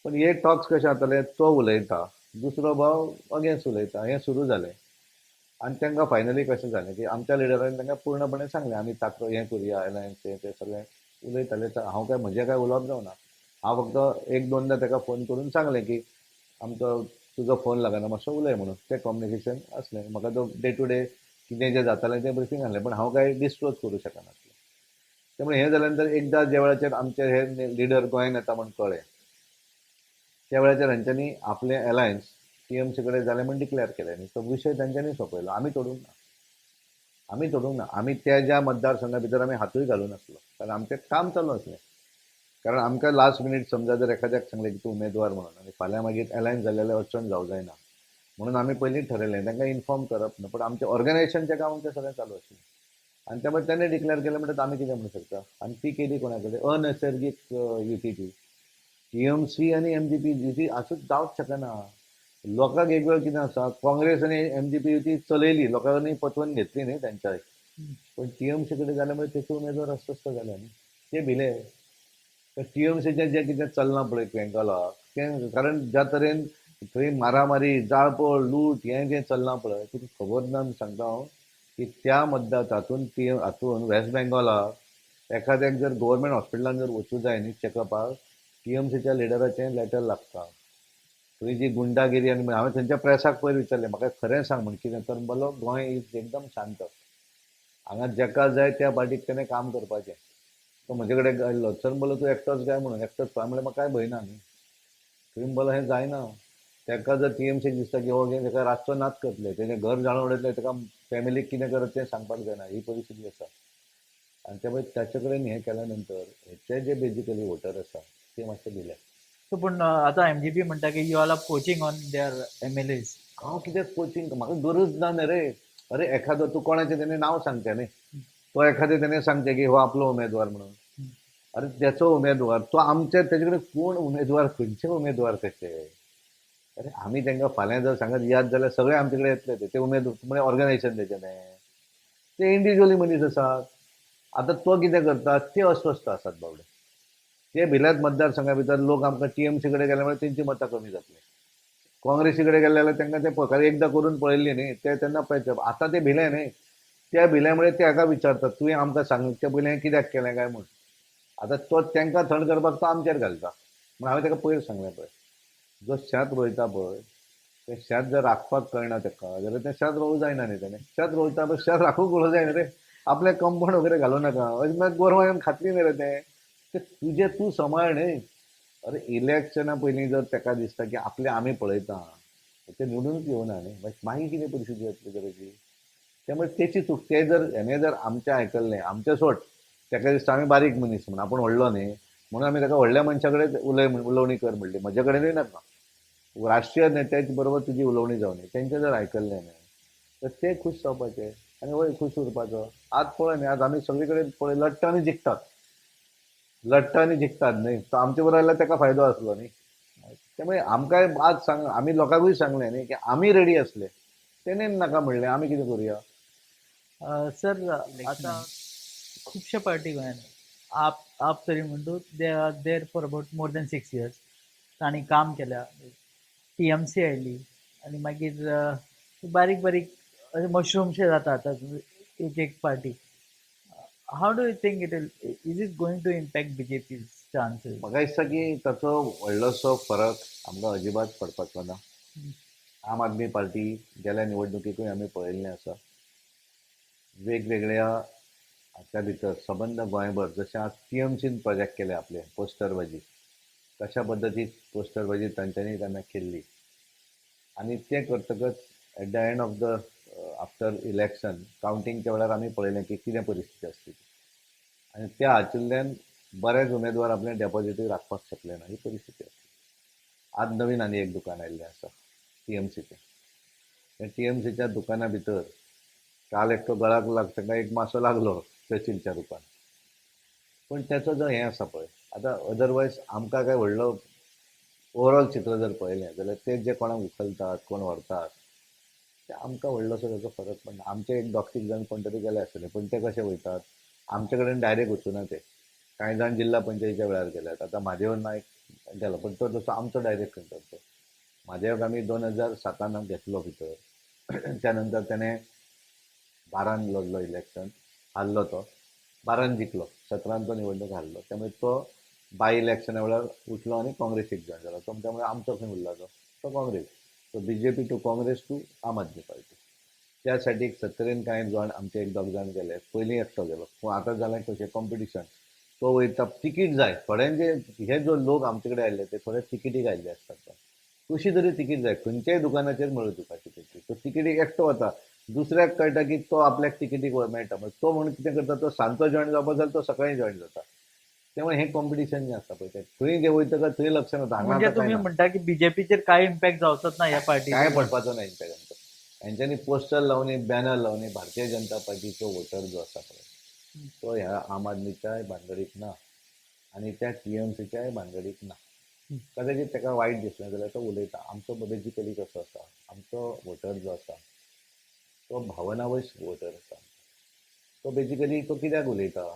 पण हे टॉक्स कशें जाताले, तो उलयता, दुसरो भाव अगेन्स्ट उलयता, हें सुरू जालें. आनी तांकां फायनली कशें जालें की आमच्या लिडरान तांकां पूर्णपणे सांगलें आमी ताको हें करुया अलायन्स, हें तें सगळें उलयताले. हांव काय म्हजें काय उलोवप जावना, हांव फक्त एक दोनदा ताका फोन करून सांगलें की आमचो तुजो फोन लागना मातसो उलय म्हणून. तें कम्युनिकेशन आसलें. म्हाका तो डे टू डे कितें जें जातालें तें ब्रिफींग आसलें, पण हांव काय डिस्क्लोज करूं शकनासलें. त्यामुळे हें जाल्या नंतर एकदां ज्या वेळाचेर आमचे हे लिडर गोंयांत येता म्हूण कळ्ळें, त्या वेळाचेर हांच्यांनी आपलें अलायन्स टीएमसी कडेन जालें म्हूण डिक्लेअर केलें आनी तो विशय तांच्यांनी सोंपयलो. आमी तोडूंक ना, आमी तोडूंक ना. आमी त्या ज्या मतदारसंघा भितर आमी हातूय घालूं नासलो, कारण आमचें काम चालू आसलें. कारण आमकां लास्ट मिनीट समजा जर एखाद्याक सांगलें की तूं उमेदवार म्हणून आनी फाल्यां मागीर अलायन्स जालें जाल्यार अडचण जावं जायना म्हणून आमी पयलीं ठरयलें तांकां इन्फॉर्म करप ना, पण आमचें ऑर्गनायझेशनचें काम आमचें सगळें चालू आशिल्लें. आनी त्यामुळे ताणें डिक्लेअर केलें म्हणटकच आमी कितें म्हणूं शकता. आनी ती केली कोणा कडेन, अनैसर्गीक युती ती. टीएमसी आनी एमजीपी युती आसूंक जावंक शकना. लोकांक एक वेळ कितें आसा, काँग्रेस आनी एमजीपी युती चलयली, लोकांनी पचोवन घेतली न्ही तेंच्या, पण टीएमसी कडेन जाल्या मुळे तेचे उमेदवार अस्वस्थ जाले न्ही, ते भिले. तर टीएमसीचें जें कितें चल्लां पळय बेंगॉलाक तें, कारण ज्या तरेन थंय मारामारी, जाळपोळ, लूट हें जें चल्लां पळय, तुका खबर ना सांगता हांव की त्या मतदार तातूंत ती हातून वेस्ट बेंगॉलाक एखाद्याक जर गव्हर्मेंट हॉस्पिटलान जर वचूं जाय न्ही चॅकअपाक, टीएमसीच्या लिडराचें लेटर लागता. थंय जी गुंडागिरी, आनी हांवें थंयच्या प्रेसाक पयर विचारलें, म्हाका खरें सांग म्हण कितें, तर म्हणलो गोंय is एकदम शांत, हांगा जेका जाय त्या पार्टीक तेणें काम करपाचें. तो म्हजे कडेन आयलो, सर म्हणलो तूं एकटोच काय म्हणून, एकटोच पळय म्हणल्यार म्हाका कांय भंय ना न्ही. थंय म्हणलो हें जायना, ताका जर टीएमसीक दिसता की हो तेका रातचो नाच करतले, तेजें घर जाळून उडयतले, ताका फॅमिलीक कितें करत तें सांगपाक जायना, ही परिस्थिती आसा. आनी त्यामुळे ताचे कडेन हें केल्या नंतर हेचे जे बेजिकली वोटर आसा ते मातशे भिले. सो पूण आतां एमजीपी म्हणटा की you all are poaching on their MLAs. हांव कित्याक कोचिंग, म्हाका गरज ना न्ही रे. अरे एखादो तूं कोणाचें तेणें नांव सांगचें न्ही, तो एखादें तेणें सांगचें की हो आपलो उमेदवार म्हणून. अरे त्याचो उमेदवार तो आमचे, तेजे कडेन कोण उमेदवार, खंयचे उमेदवार कशे. अरे आमी तांकां फाल्यां जर सांगत याद जाल्यार सगळे आमचे कडेन येतले ते उमेदवार, म्हणजे ऑर्गनायझेशन तेजें तें ते इंडिविज्युअली मनीस आसात. आतां तो कितें करता, ते अस्वस्थ आसात बाबडे, ते भिल्यात मतदारसंघा भितर. लोक आमकां टीएमसी कडेन गेले म्हळ्यार तेंची मतां कमी जातली, काँग्रेसी कडेन गेले जाल्यार तांकां ते कारण एकदां करून पळयल्ली न्ही ते तेन्ना पळयता. आतां ते भिले न्ही, त्या भिल्यामुळे ते हाका विचारतात तुवें आमकां सांगचे पयलीं हें कित्याक केलें काय म्हूण. आतां तो तांकां थंड करपाक तो आमचेर घालता. म्हूण हांवें ताका पयर सांगलें, पळय जो शेत रोयता पळय तें शेत जर राखपाक कळना ताका जाल्यार तें शेत रोवूं जायना न्ही. तेणें शेत रोयता पळय, शेत राखूंक उलोवं जायना रे, आपलें कंपाउंड वगैरे घालूं नाका, अशें मागीर गोरवां येवन खातलीं न्ही रे तें. तें तुजें तूं सांबाळ न्ही. अरे इलेक्शना पयलीं जर ताका दिसता की आपलें आमी पळयता, ते निवडूनच येवना न्ही, मागीर कितें परिस्थिती जातली तर तेची. त्यामुळे तेची चूक. ते जर हेणें जर आमचें आयकल्लें, आमचें सोड, ताका दिसता आमी बारीक मनीस म्हूण, आपूण व्हडलो न्ही म्हणून आमी ताका व्हडल्या मनशा कडेन उलय म्हण, उलोवणी कर म्हणली, म्हजे कडेनूय नाका, राष्ट्रीय नेत्याच्या बरोबर तुजी उलोवणी जावनी. तेंचें जर आयकल्लें न्ही तर ते खूश जावपाचे आनी वय खूश उरपाचो. आज पळय न्ही, आज आमी सगळे कडेन पळय लडटा आनी जिखतात, लडटा आनी जिखतात न्ही. तो आमचे बरोबर आयल्यार ताका फायदो आसलो न्ही. त्यामुळे आमकांय आज सांग, आमी लोकांकूय सांगलें न्ही की आमी रेडी आसले, तेणेन नाका म्हणलें, आमी कितें करुया. सर आतां खुबशे पार्टी गोंयांत, आप आप तरी म्हणटू they are there for about more than 6 years, तांणी काम केल्या. टीएमसी आयली आनी मागीर बारीक बारीक अशे मशरूमशे जाता आतां एक एक party. How do you think it is it going to impact BJP's chances? म्हाका दिसता की ताचो व्हडलोसो फरक आमकां अजिबात पडपाचो ना. आम आदमी पार्टी गेल्या निवडणुकीकूय आमी पळयल्लें आसा, वेगवेगळ्या हाच्या भितर सबंद गोंयभर जशें आज टीएमसीन प्रोजेक्ट केले आपले पोस्टरबाजी, तशा पद्दतीन पोस्टरबाजी तांच्यांनी तेन्ना केल्ली आनी तें करतकच At the end of the after election कावंटिंगच्या वेळार आमी पळयलें की कितें परिस्थिती आसली आनी त्या हातूंतल्यान बरेच उमेदवार आपले डेपॉजिटूय राखपाक शकले ना, ही परिस्थिती आसली. आज नवीन आनी एक दुकान आयिल्लें आसा टीएमसीचें. त्या टीएमसीच्या दुकाना भितर काल एकटो गळाक ताका एक मासो लागलो चर्चिलच्या रुपान, पूण तेचो जो हें आसा पळय आतां अदरवायज आमकां काय व्हडलो ओवरऑल चित्र जर पळयलें जाल्यार ते जे कोणाक उखलतात कोण व्हरतात ते आमकां व्हडलोसो ताचो फरक पडना. आमचे एक दोग तीग जाण कोण तरी गेले आसतले, पूण ते कशे वयतात आमचे कडेन डायरेक्ट वचूना ते. कांय जाण जिल्ला पंचायतीच्या वेळार गेल्यात. आतां म्हादेव नायक गेलो, पूण तो तसो आमचो डायरेक्ट खंय तर तो म्हादेवाक आमी 2007 घेतलो भितर. त्या नंतर तेणें 12 लढलो इलेक्शन, हारलो तो, 12 जिखलो, 17 तो निवडणूक हारलो. त्यामुळे तो बाय इलेक्शना वेळार उठलो आनी काँग्रेसीक जॉयन जालो. तो त्यामुळे आमचो खंय उरला तो तो Congress. So BJP to Congress to Aam Aadmi Party. त्या सायडीक सत्तरीन कांय जाण आमचे एक दोग जाण गेले, पयलीं एकटो गेलो, पूण आतां जालें कशें कॉम्पिटिशन, तो वयता तिकीट जाय थोड्यांचे. हे जो लोक आमचे कडेन आयिल्ले ते थोडे तिकेटीक आयिल्ले आसतात, कशी तरी तिकीट जाय, खंयच्याय दुकानाचेर मेळूं तुका तिकेटी. तो तिकेटीक एकटो वता, दुसऱ्याक कळटा की तो आपल्याक तिकेटीक मेळटा, म्हणजे तो म्हणून कितें करता, तो सांजचो जॉयन जावपा जाल्यार तो सकाळीं जॉयन जाता. त्यामुळे हें कॉम्पिटिशन जें आसा पळय तें थंय जे वयतकच थंय लक्ष वता. हांगा म्हणजे आतां तुम्ही कांय ना. म्हणटा की बीजेपीचेर काय इम्पॅक्ट जावचोच ना ह्या पार्टी? कांय पडपाचो ना इम्पॅक्ट आमचो. हेंच्यांनी poster Lavani banner Lavani Bharatiya Janata पार्टीचो water जो आसा पळय तो ह्या आम आदमीच्याय भानगडीक ना आनी त्या टीएमसीच्याय भानगडीक ना. कदाचित ताका वायट दिसलें जाल्यार तो उलयता. आमचो बेजिकली कसो आसा, आमचो वोटर जो आसा तो भावनावश वोटर आसा. तो बेजिकली तो कित्याक उलयता,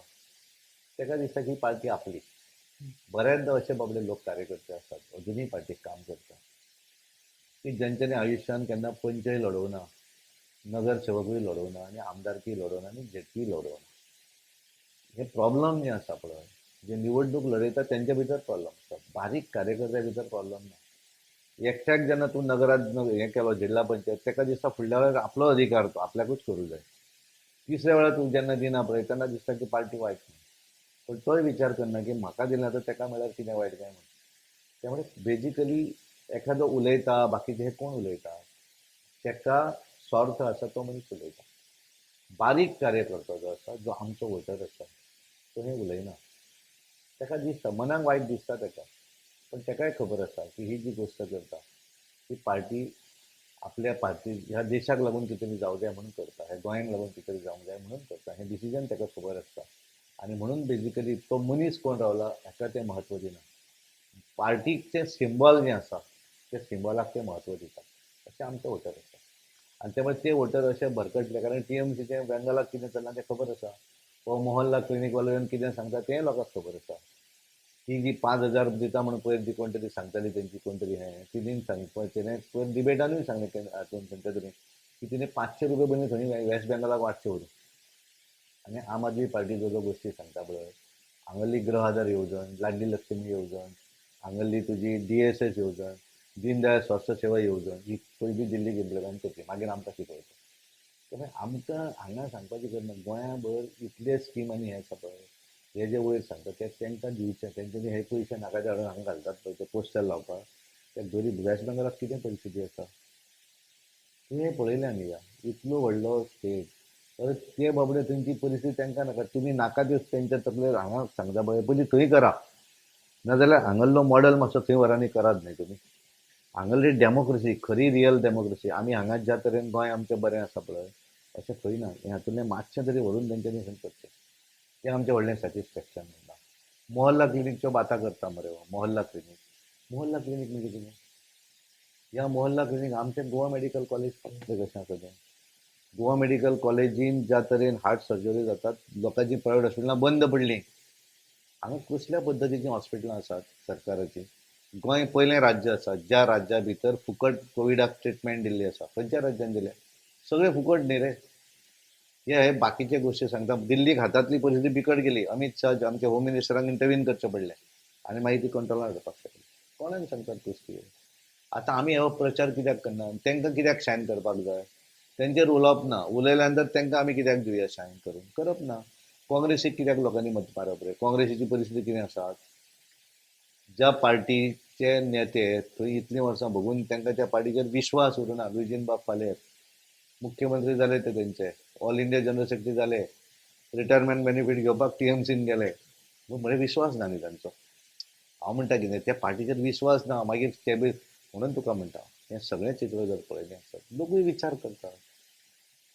ताका दिसता की पार्टी आपली. बऱ्याचदा अशे बाबडे लोक कार्यकर्ते आसात अजुनूय पार्टीक काम करता की ज्यांच्यानी आयुश्यान केन्ना पंचय लडोवना, नगरसेवकूय लडोवना आनी आमदारकीय लडोवना आनी झेडपीय लडोवना. हे प्रॉब्लम जे आसा पळय, जे निवडणूक लढयता तेंच्या भितर प्रॉब्लम आसा, बारीक कार्यकर्त्या भितर प्रॉब्लम ना. एकट्याक जेन्ना तूं नगरात हें केलो जिल्ला पंचायत, ताका दिसता फुडल्या वेळार आपलो अधिकार तो आपल्याकूच करूं जाय. तिसऱ्या वेळार तूं जेन्ना दिना पळय तेन्ना दिसता की पार्टी वायट न्हू, पण तोय विचार करना की म्हाका दिलें तर ताका मेळ्ळ्यार कितें वायट काय म्हणून. त्यामुळे बेजिकली एखादो उलयता, बाकीचे हे कोण उलयता, ताका स्वार्थ आसा तो मनीस उलयता. बारीक कार्यकर्तो जो आसा, जो आमचो वोटर आसा, तो हें उलयना. ताका दिसता, मनाक वायट दिसता ताका, पण ताकाय खबर आसा की ही जी गोश्ट करता ती पार्टी आपल्या पार्टी ह्या देशाक लागून कितें तरी जावं जाय म्हणून करता, ह्या गोंयांक लागून कितें तरी जावंक जाय म्हणून करता. हें डिसिजन ताका खबर आसता आनी म्हणून बेजिकली तो मनीस कोण रावला हाका तें म्हत्व दिना. पार्टीचें सिंबॉल जें आसा त्या सिंबॉलाक तें म्हत्व दिता, अशें आमचें वोटर आसा. आनी त्यामुळे ते वोटर अशे भरकटले, कारण टीएमसीचें बेंगॉलाक कितें चल्लां तें खबर आसा, हो मोहल्ला क्लिनीकवालो येवन कितें सांगता तेंय लोकांक खबर आसा. ती जी 5,000 दिता म्हणून पयर ती कोण तरी सांगताली तेंची कोण तरी हें तिणें सांग पळय, तिणें पयर डिबेटानूय सांगलें हातून खंयच्या तरी की तिणें 500 रुपये बंद थंय वेस्ट बेंगॉलाक वांटचे व्हरून. आनी आम आदमी पार्टी जो जो गोश्टी सांगता पळय, हांगासरली गृह आधार येवजण, लाडली लक्ष्मी येवजण, हांगासरली तुजी DSS येवजण, दीनदयाळ स्वास्थ्य सेवा येवजण, ही पयली दिल्लीक इम्प्लिमेंट करची, मागीर आमकां शिकयता. त्यामुळे आमकां हांगा सांगपाची गरज ना. गोंयाभर इतले स्कीम आनी हें आसा पळय, हे जे वयर सांगता ते तांकां दिवचे, तेंच्यांनी हे पयशे नाका ते हाडून हांगा घालतात पळय ते पोस्टर लावपाक. त्या गरीब वेस्ट बेंगॉलाक कितें परिस्थिती आसा तुवें पळयलें न्ही, ह्या इतलो व्हडलो स्टेट, तर ते बाबडे तेंची परिस्थिती तांकां नाका. तुमी नाका त्यो तेंच्या तकलेर हांगा सांगता पळय, पयलीं थंय करा, नाजाल्यार हांगासरलो मॉडल मातसो थंय व्हरानी करात न्ही तुमी. हांगासरली डेमोक्रेसी, खरी रियल डेमोक्रेसी, आमी हांगा ज्या तरेन गोंय आमचें बरें आसा पळय अशें खंय ना. हें हातूंतलें मातशें तरी व्हरून तेंच्यांनी थंय करचें, तें आमचें व्हडलें सॅटिस्फॅक्शन म्हणटा. मोहल्ला क्लिनीकच्यो बाता करता मरे हो, मोहल्ला क्लिनीक, मोहल्ला क्लिनीक म्हणजे कितें? ह्या मोहल्ला क्लिनीक आमचें गोवा मेडिकल कॉलेज कशें आसा तें, गोवा मेडिकल कॉलेजीन ज्या तरेन हार्ट सर्जरी जातात, लोकांची प्रायवेट हॉस्पिटलां बंद पडलीं. हांगा कसल्या पद्दतीचीं हॉस्पिटलां आसात सरकाराचीं? गोंय पयलें राज्य आसा ज्या राज्या भितर फुकट कोविडाक ट्रिटमेंट दिल्ली आसा. खंयच्या राज्यान दिल्या? सगळें फुकट न्ही रे. हे बाकीचे गोश्टी सांगता. दिल्लीक हातांतली परिस्थिती बिकट गेली, अमीत शाह आमच्या होम मिनिस्टरांक इंटरव्हीन करचें पडलें आनी मागीर ती कंट्रोलान हाडपाक शकली. कोणाक सांगतात गोश्टी? आतां आमी हो प्रचार कित्याक करना? तांकां कित्याक शायन करपाक जाय? तेंचेर उलोवप ना, उलयल्या नंतर तांकां आमी कित्याक दिवया शायन करून? करप ना. काँग्रेसीक कित्याक लोकांनी मत मारप रे? काँग्रेसीची परिस्थिती कितें आसा? ज्या पार्टी ते नेते थंय इतलीं वर्सां भोगून तांकां त्या पार्टीचेर विश्वास उरना. लुईझीन बाब फालेर मुख्यमंत्री जाले, ते तेंचे ऑल इंडिया जनरल सेक्रेटरी जाले, रिटायरमेंट बेनिफीट घेवपाक टीएमसीन गेले, म्हणजे विश्वास ना न्ही तांचो. हांव म्हणटा कितें, त्या पार्टीचेर विश्वास ना, मागीर ते बी म्हणून तुका म्हणटा, हें सगळें चित्र जर पळयलें आसत, लोकूय विचार करता.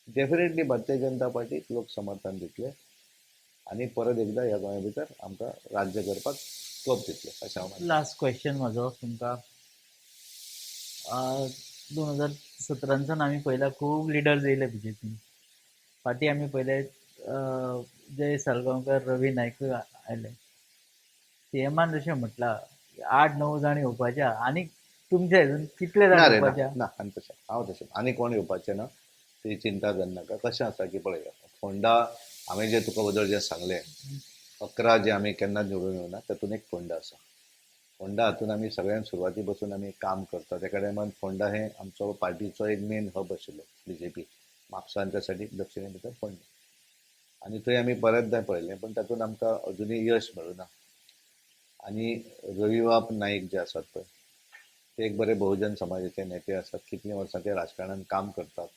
डेफिनेटली भारतीय जनता पार्टीक लोक समर्थन दितले आनी परत एकदां ह्या गोंया भितर आमकां राज्य करपाक स्कोप दितले अशें हांव मानता. लास्ट क्वेश्चन म्हजो तुमकां. 2017 सावन आमी पळयला, खूब लिडर्स येयले बीजेपीन. फाटीं आमी पळयले, जय साळगांवकर, रवी नायकूय आयले. सीएमान जशें म्हटलां, आठ णव जाण येवपाचे, आनी तुमच्या हितून कितले ना जाण रे, ना. येवपाचे? ना, आनी तशें हांव तशें आनी कोण येवपाचें ना, ती चिंता करनाका. कशें आसा की पळय, फोंडा हांवें जें तुका वदळ जें सांगलें, 11 जे आमी केन्नाच निवडून येवना, तातूंत एक फोंडा आसा. फोंडा हातून आमी सगळ्यान सुरवाती पासून आमी काम करता. तेका टायमान फोंडा हें आमचो पार्टीचो एक मेन हब आशिल्लो. बीजेपी म्हापसांच्या सायडीक दक्षिणे भितर फोंडा, आनी थंय आमी बऱ्याचदां पळयलें, पूण तातूंत आमकां अजुनूय यश मेळुना. आनी रविबाब नायक जे आसात पळय, ते एक बरे बहुजन समाजाचे नेते आसात. कितलीं वर्सां ते राजकारणान काम करतात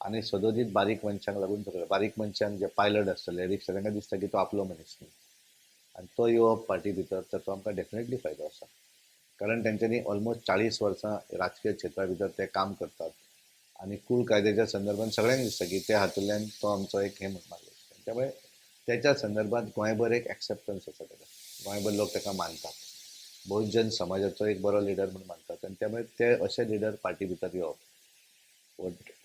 आनी सदोदीत बारीक मनशांक लागून, सगळे बारीक मनशांक, जे पायलट आसतले, रिक्षा, तांकां दिसता की तो आपलो मनीस न्ही. आनी तो येवप पार्टी भितर, ताचो आमकां डेफिनेटली फायदो आसा, कारण तेंच्यांनी ऑलमोस्ट 40 वर्सां राजकीय क्षेत्रा भितर ते काम करतात आनी कूळ कायद्याच्या संदर्भात सगळ्यांक दिसता की त्या हातूंतल्यान तो आमचो एक हें म्हण मार्गदर्शन. त्यामुळे त्याच्या संदर्भात गोंयभर एक एक्सेप्टन्स आसा ताका. गोंयभर लोक ताका मानतात, बहुजन समाजाचो एक बरो लिडर म्हूण मानतात आनी त्यामुळे ते अशे लिडर पार्टी भितर येवप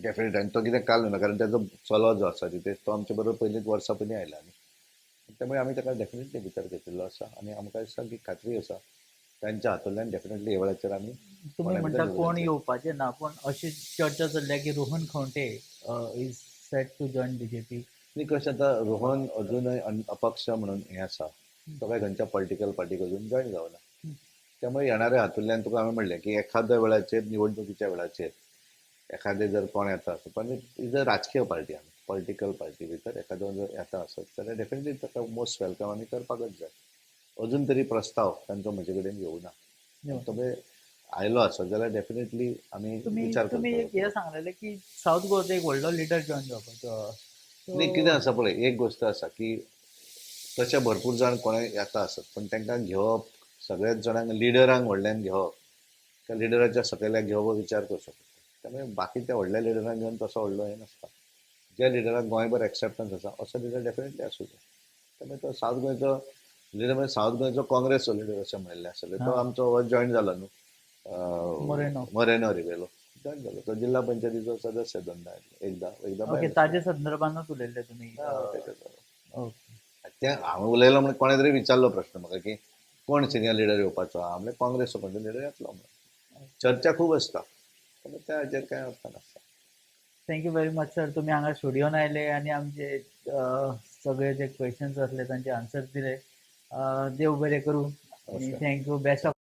डेफिनेट. आनी तो कितें काल ना, कारण ताजो चलो जो आसा तिथे, तो आमचे बरोबर पयलींच वर्सां पयलीं आयला न्ही. त्यामुळे आमी ताका डेफिनेटली भितर घेतिल्लो आसा आनी आमकां दिसता की खात्री आसा, तांच्या हातूंतल्यान डेफिनेटली ह्या वेळाचेर आमी तुमी म्हणटा कोण येवपाचे ना, पूण अशी चर्चा चल्ल्या की Rohan Khaunte is set to join BJP. न्ही, कशें आतां, रोहन अजूनय अपक्ष म्हणून हें आसा. तो काय खंयच्या पॉलिटिकल पार्टीक अजून जॉयन जावना. त्यामुळे येणाऱ्या हातूंतल्यान तुका हांवें म्हणलें की एखाद्या वेळाचेर, निवडणुकीच्या वेळाचेर एखादें जर कोण येता आसत, पण is a राजकीय पार्टी, आमी पॉलिटिकल पार्टी भितर एखादो जर येता आसत जाल्यार डेफिनेटली ताका मोस्ट welcome आमी करपाकच जाय. अजून तरी प्रस्ताव तांचो म्हजे कडेन येवना. तो आयलो आसत जाल्यार डेफिनेटली आमी तुमी विचार तुमी एक करतले. हें सांगलेलें की सावथ गोवाचो एक व्हडलो लिडर जॉयन जावपाचो. न्ही, कितें आसा पळय, एक गोश्ट आसा की तशे भरपूर जाण कोणें येता आसत, पण तांकां घेवप, सगळ्याच जाणांक लिडरांक व्हडल्यान घेवप, त्या लिडराच्या सकयल्याक घेवप हो विचार करचो पडटा. त्यामुळे बाकीच्या व्हडल्या लिडरांक घेवन तसो व्हडलो हें नासता. ज्या लिडराक गोंयभर एक्सेप्टन्स आसा, असो लिडर डेफिनेटली आसूं जाय. त्यामुळे तो सावथ गोंयचो लिडर म्हणजे सावथ गोंयचो काँग्रेसचो लिडर अशें म्हणिल्लें आसलें. तो आमचो हो जॉयन जालो न्हू. मोरेनो. मोरेनो रिबेलो जॉयन जालो. तो जिल्हा पंचायतीचो सदस्य दोनदा, एकदा एकदा. ओके, ताजे संदर्भानूच उलयल्ले तुमी. ओके. ते हांवें उलयलो म्हणून कोणें तरी विचारलो प्रश्न म्हाका की कोण सिनियर लिडर येवपाचो आहा. म्हणल्यार काँग्रेसचो कोण तरी लिडर येतलो म्हणून. चर्चा खूब आसता, पूण त्या हाजेर कांय अर्थ नासता. Thank you very much sir. तुमी हांगा स्टुडियोन आयले आनी आमचे सगळे जे क्वेश्चन्स आसले तांचे आन्सर दिले. देव बरें करूं. नमस्कार. Thank you, best of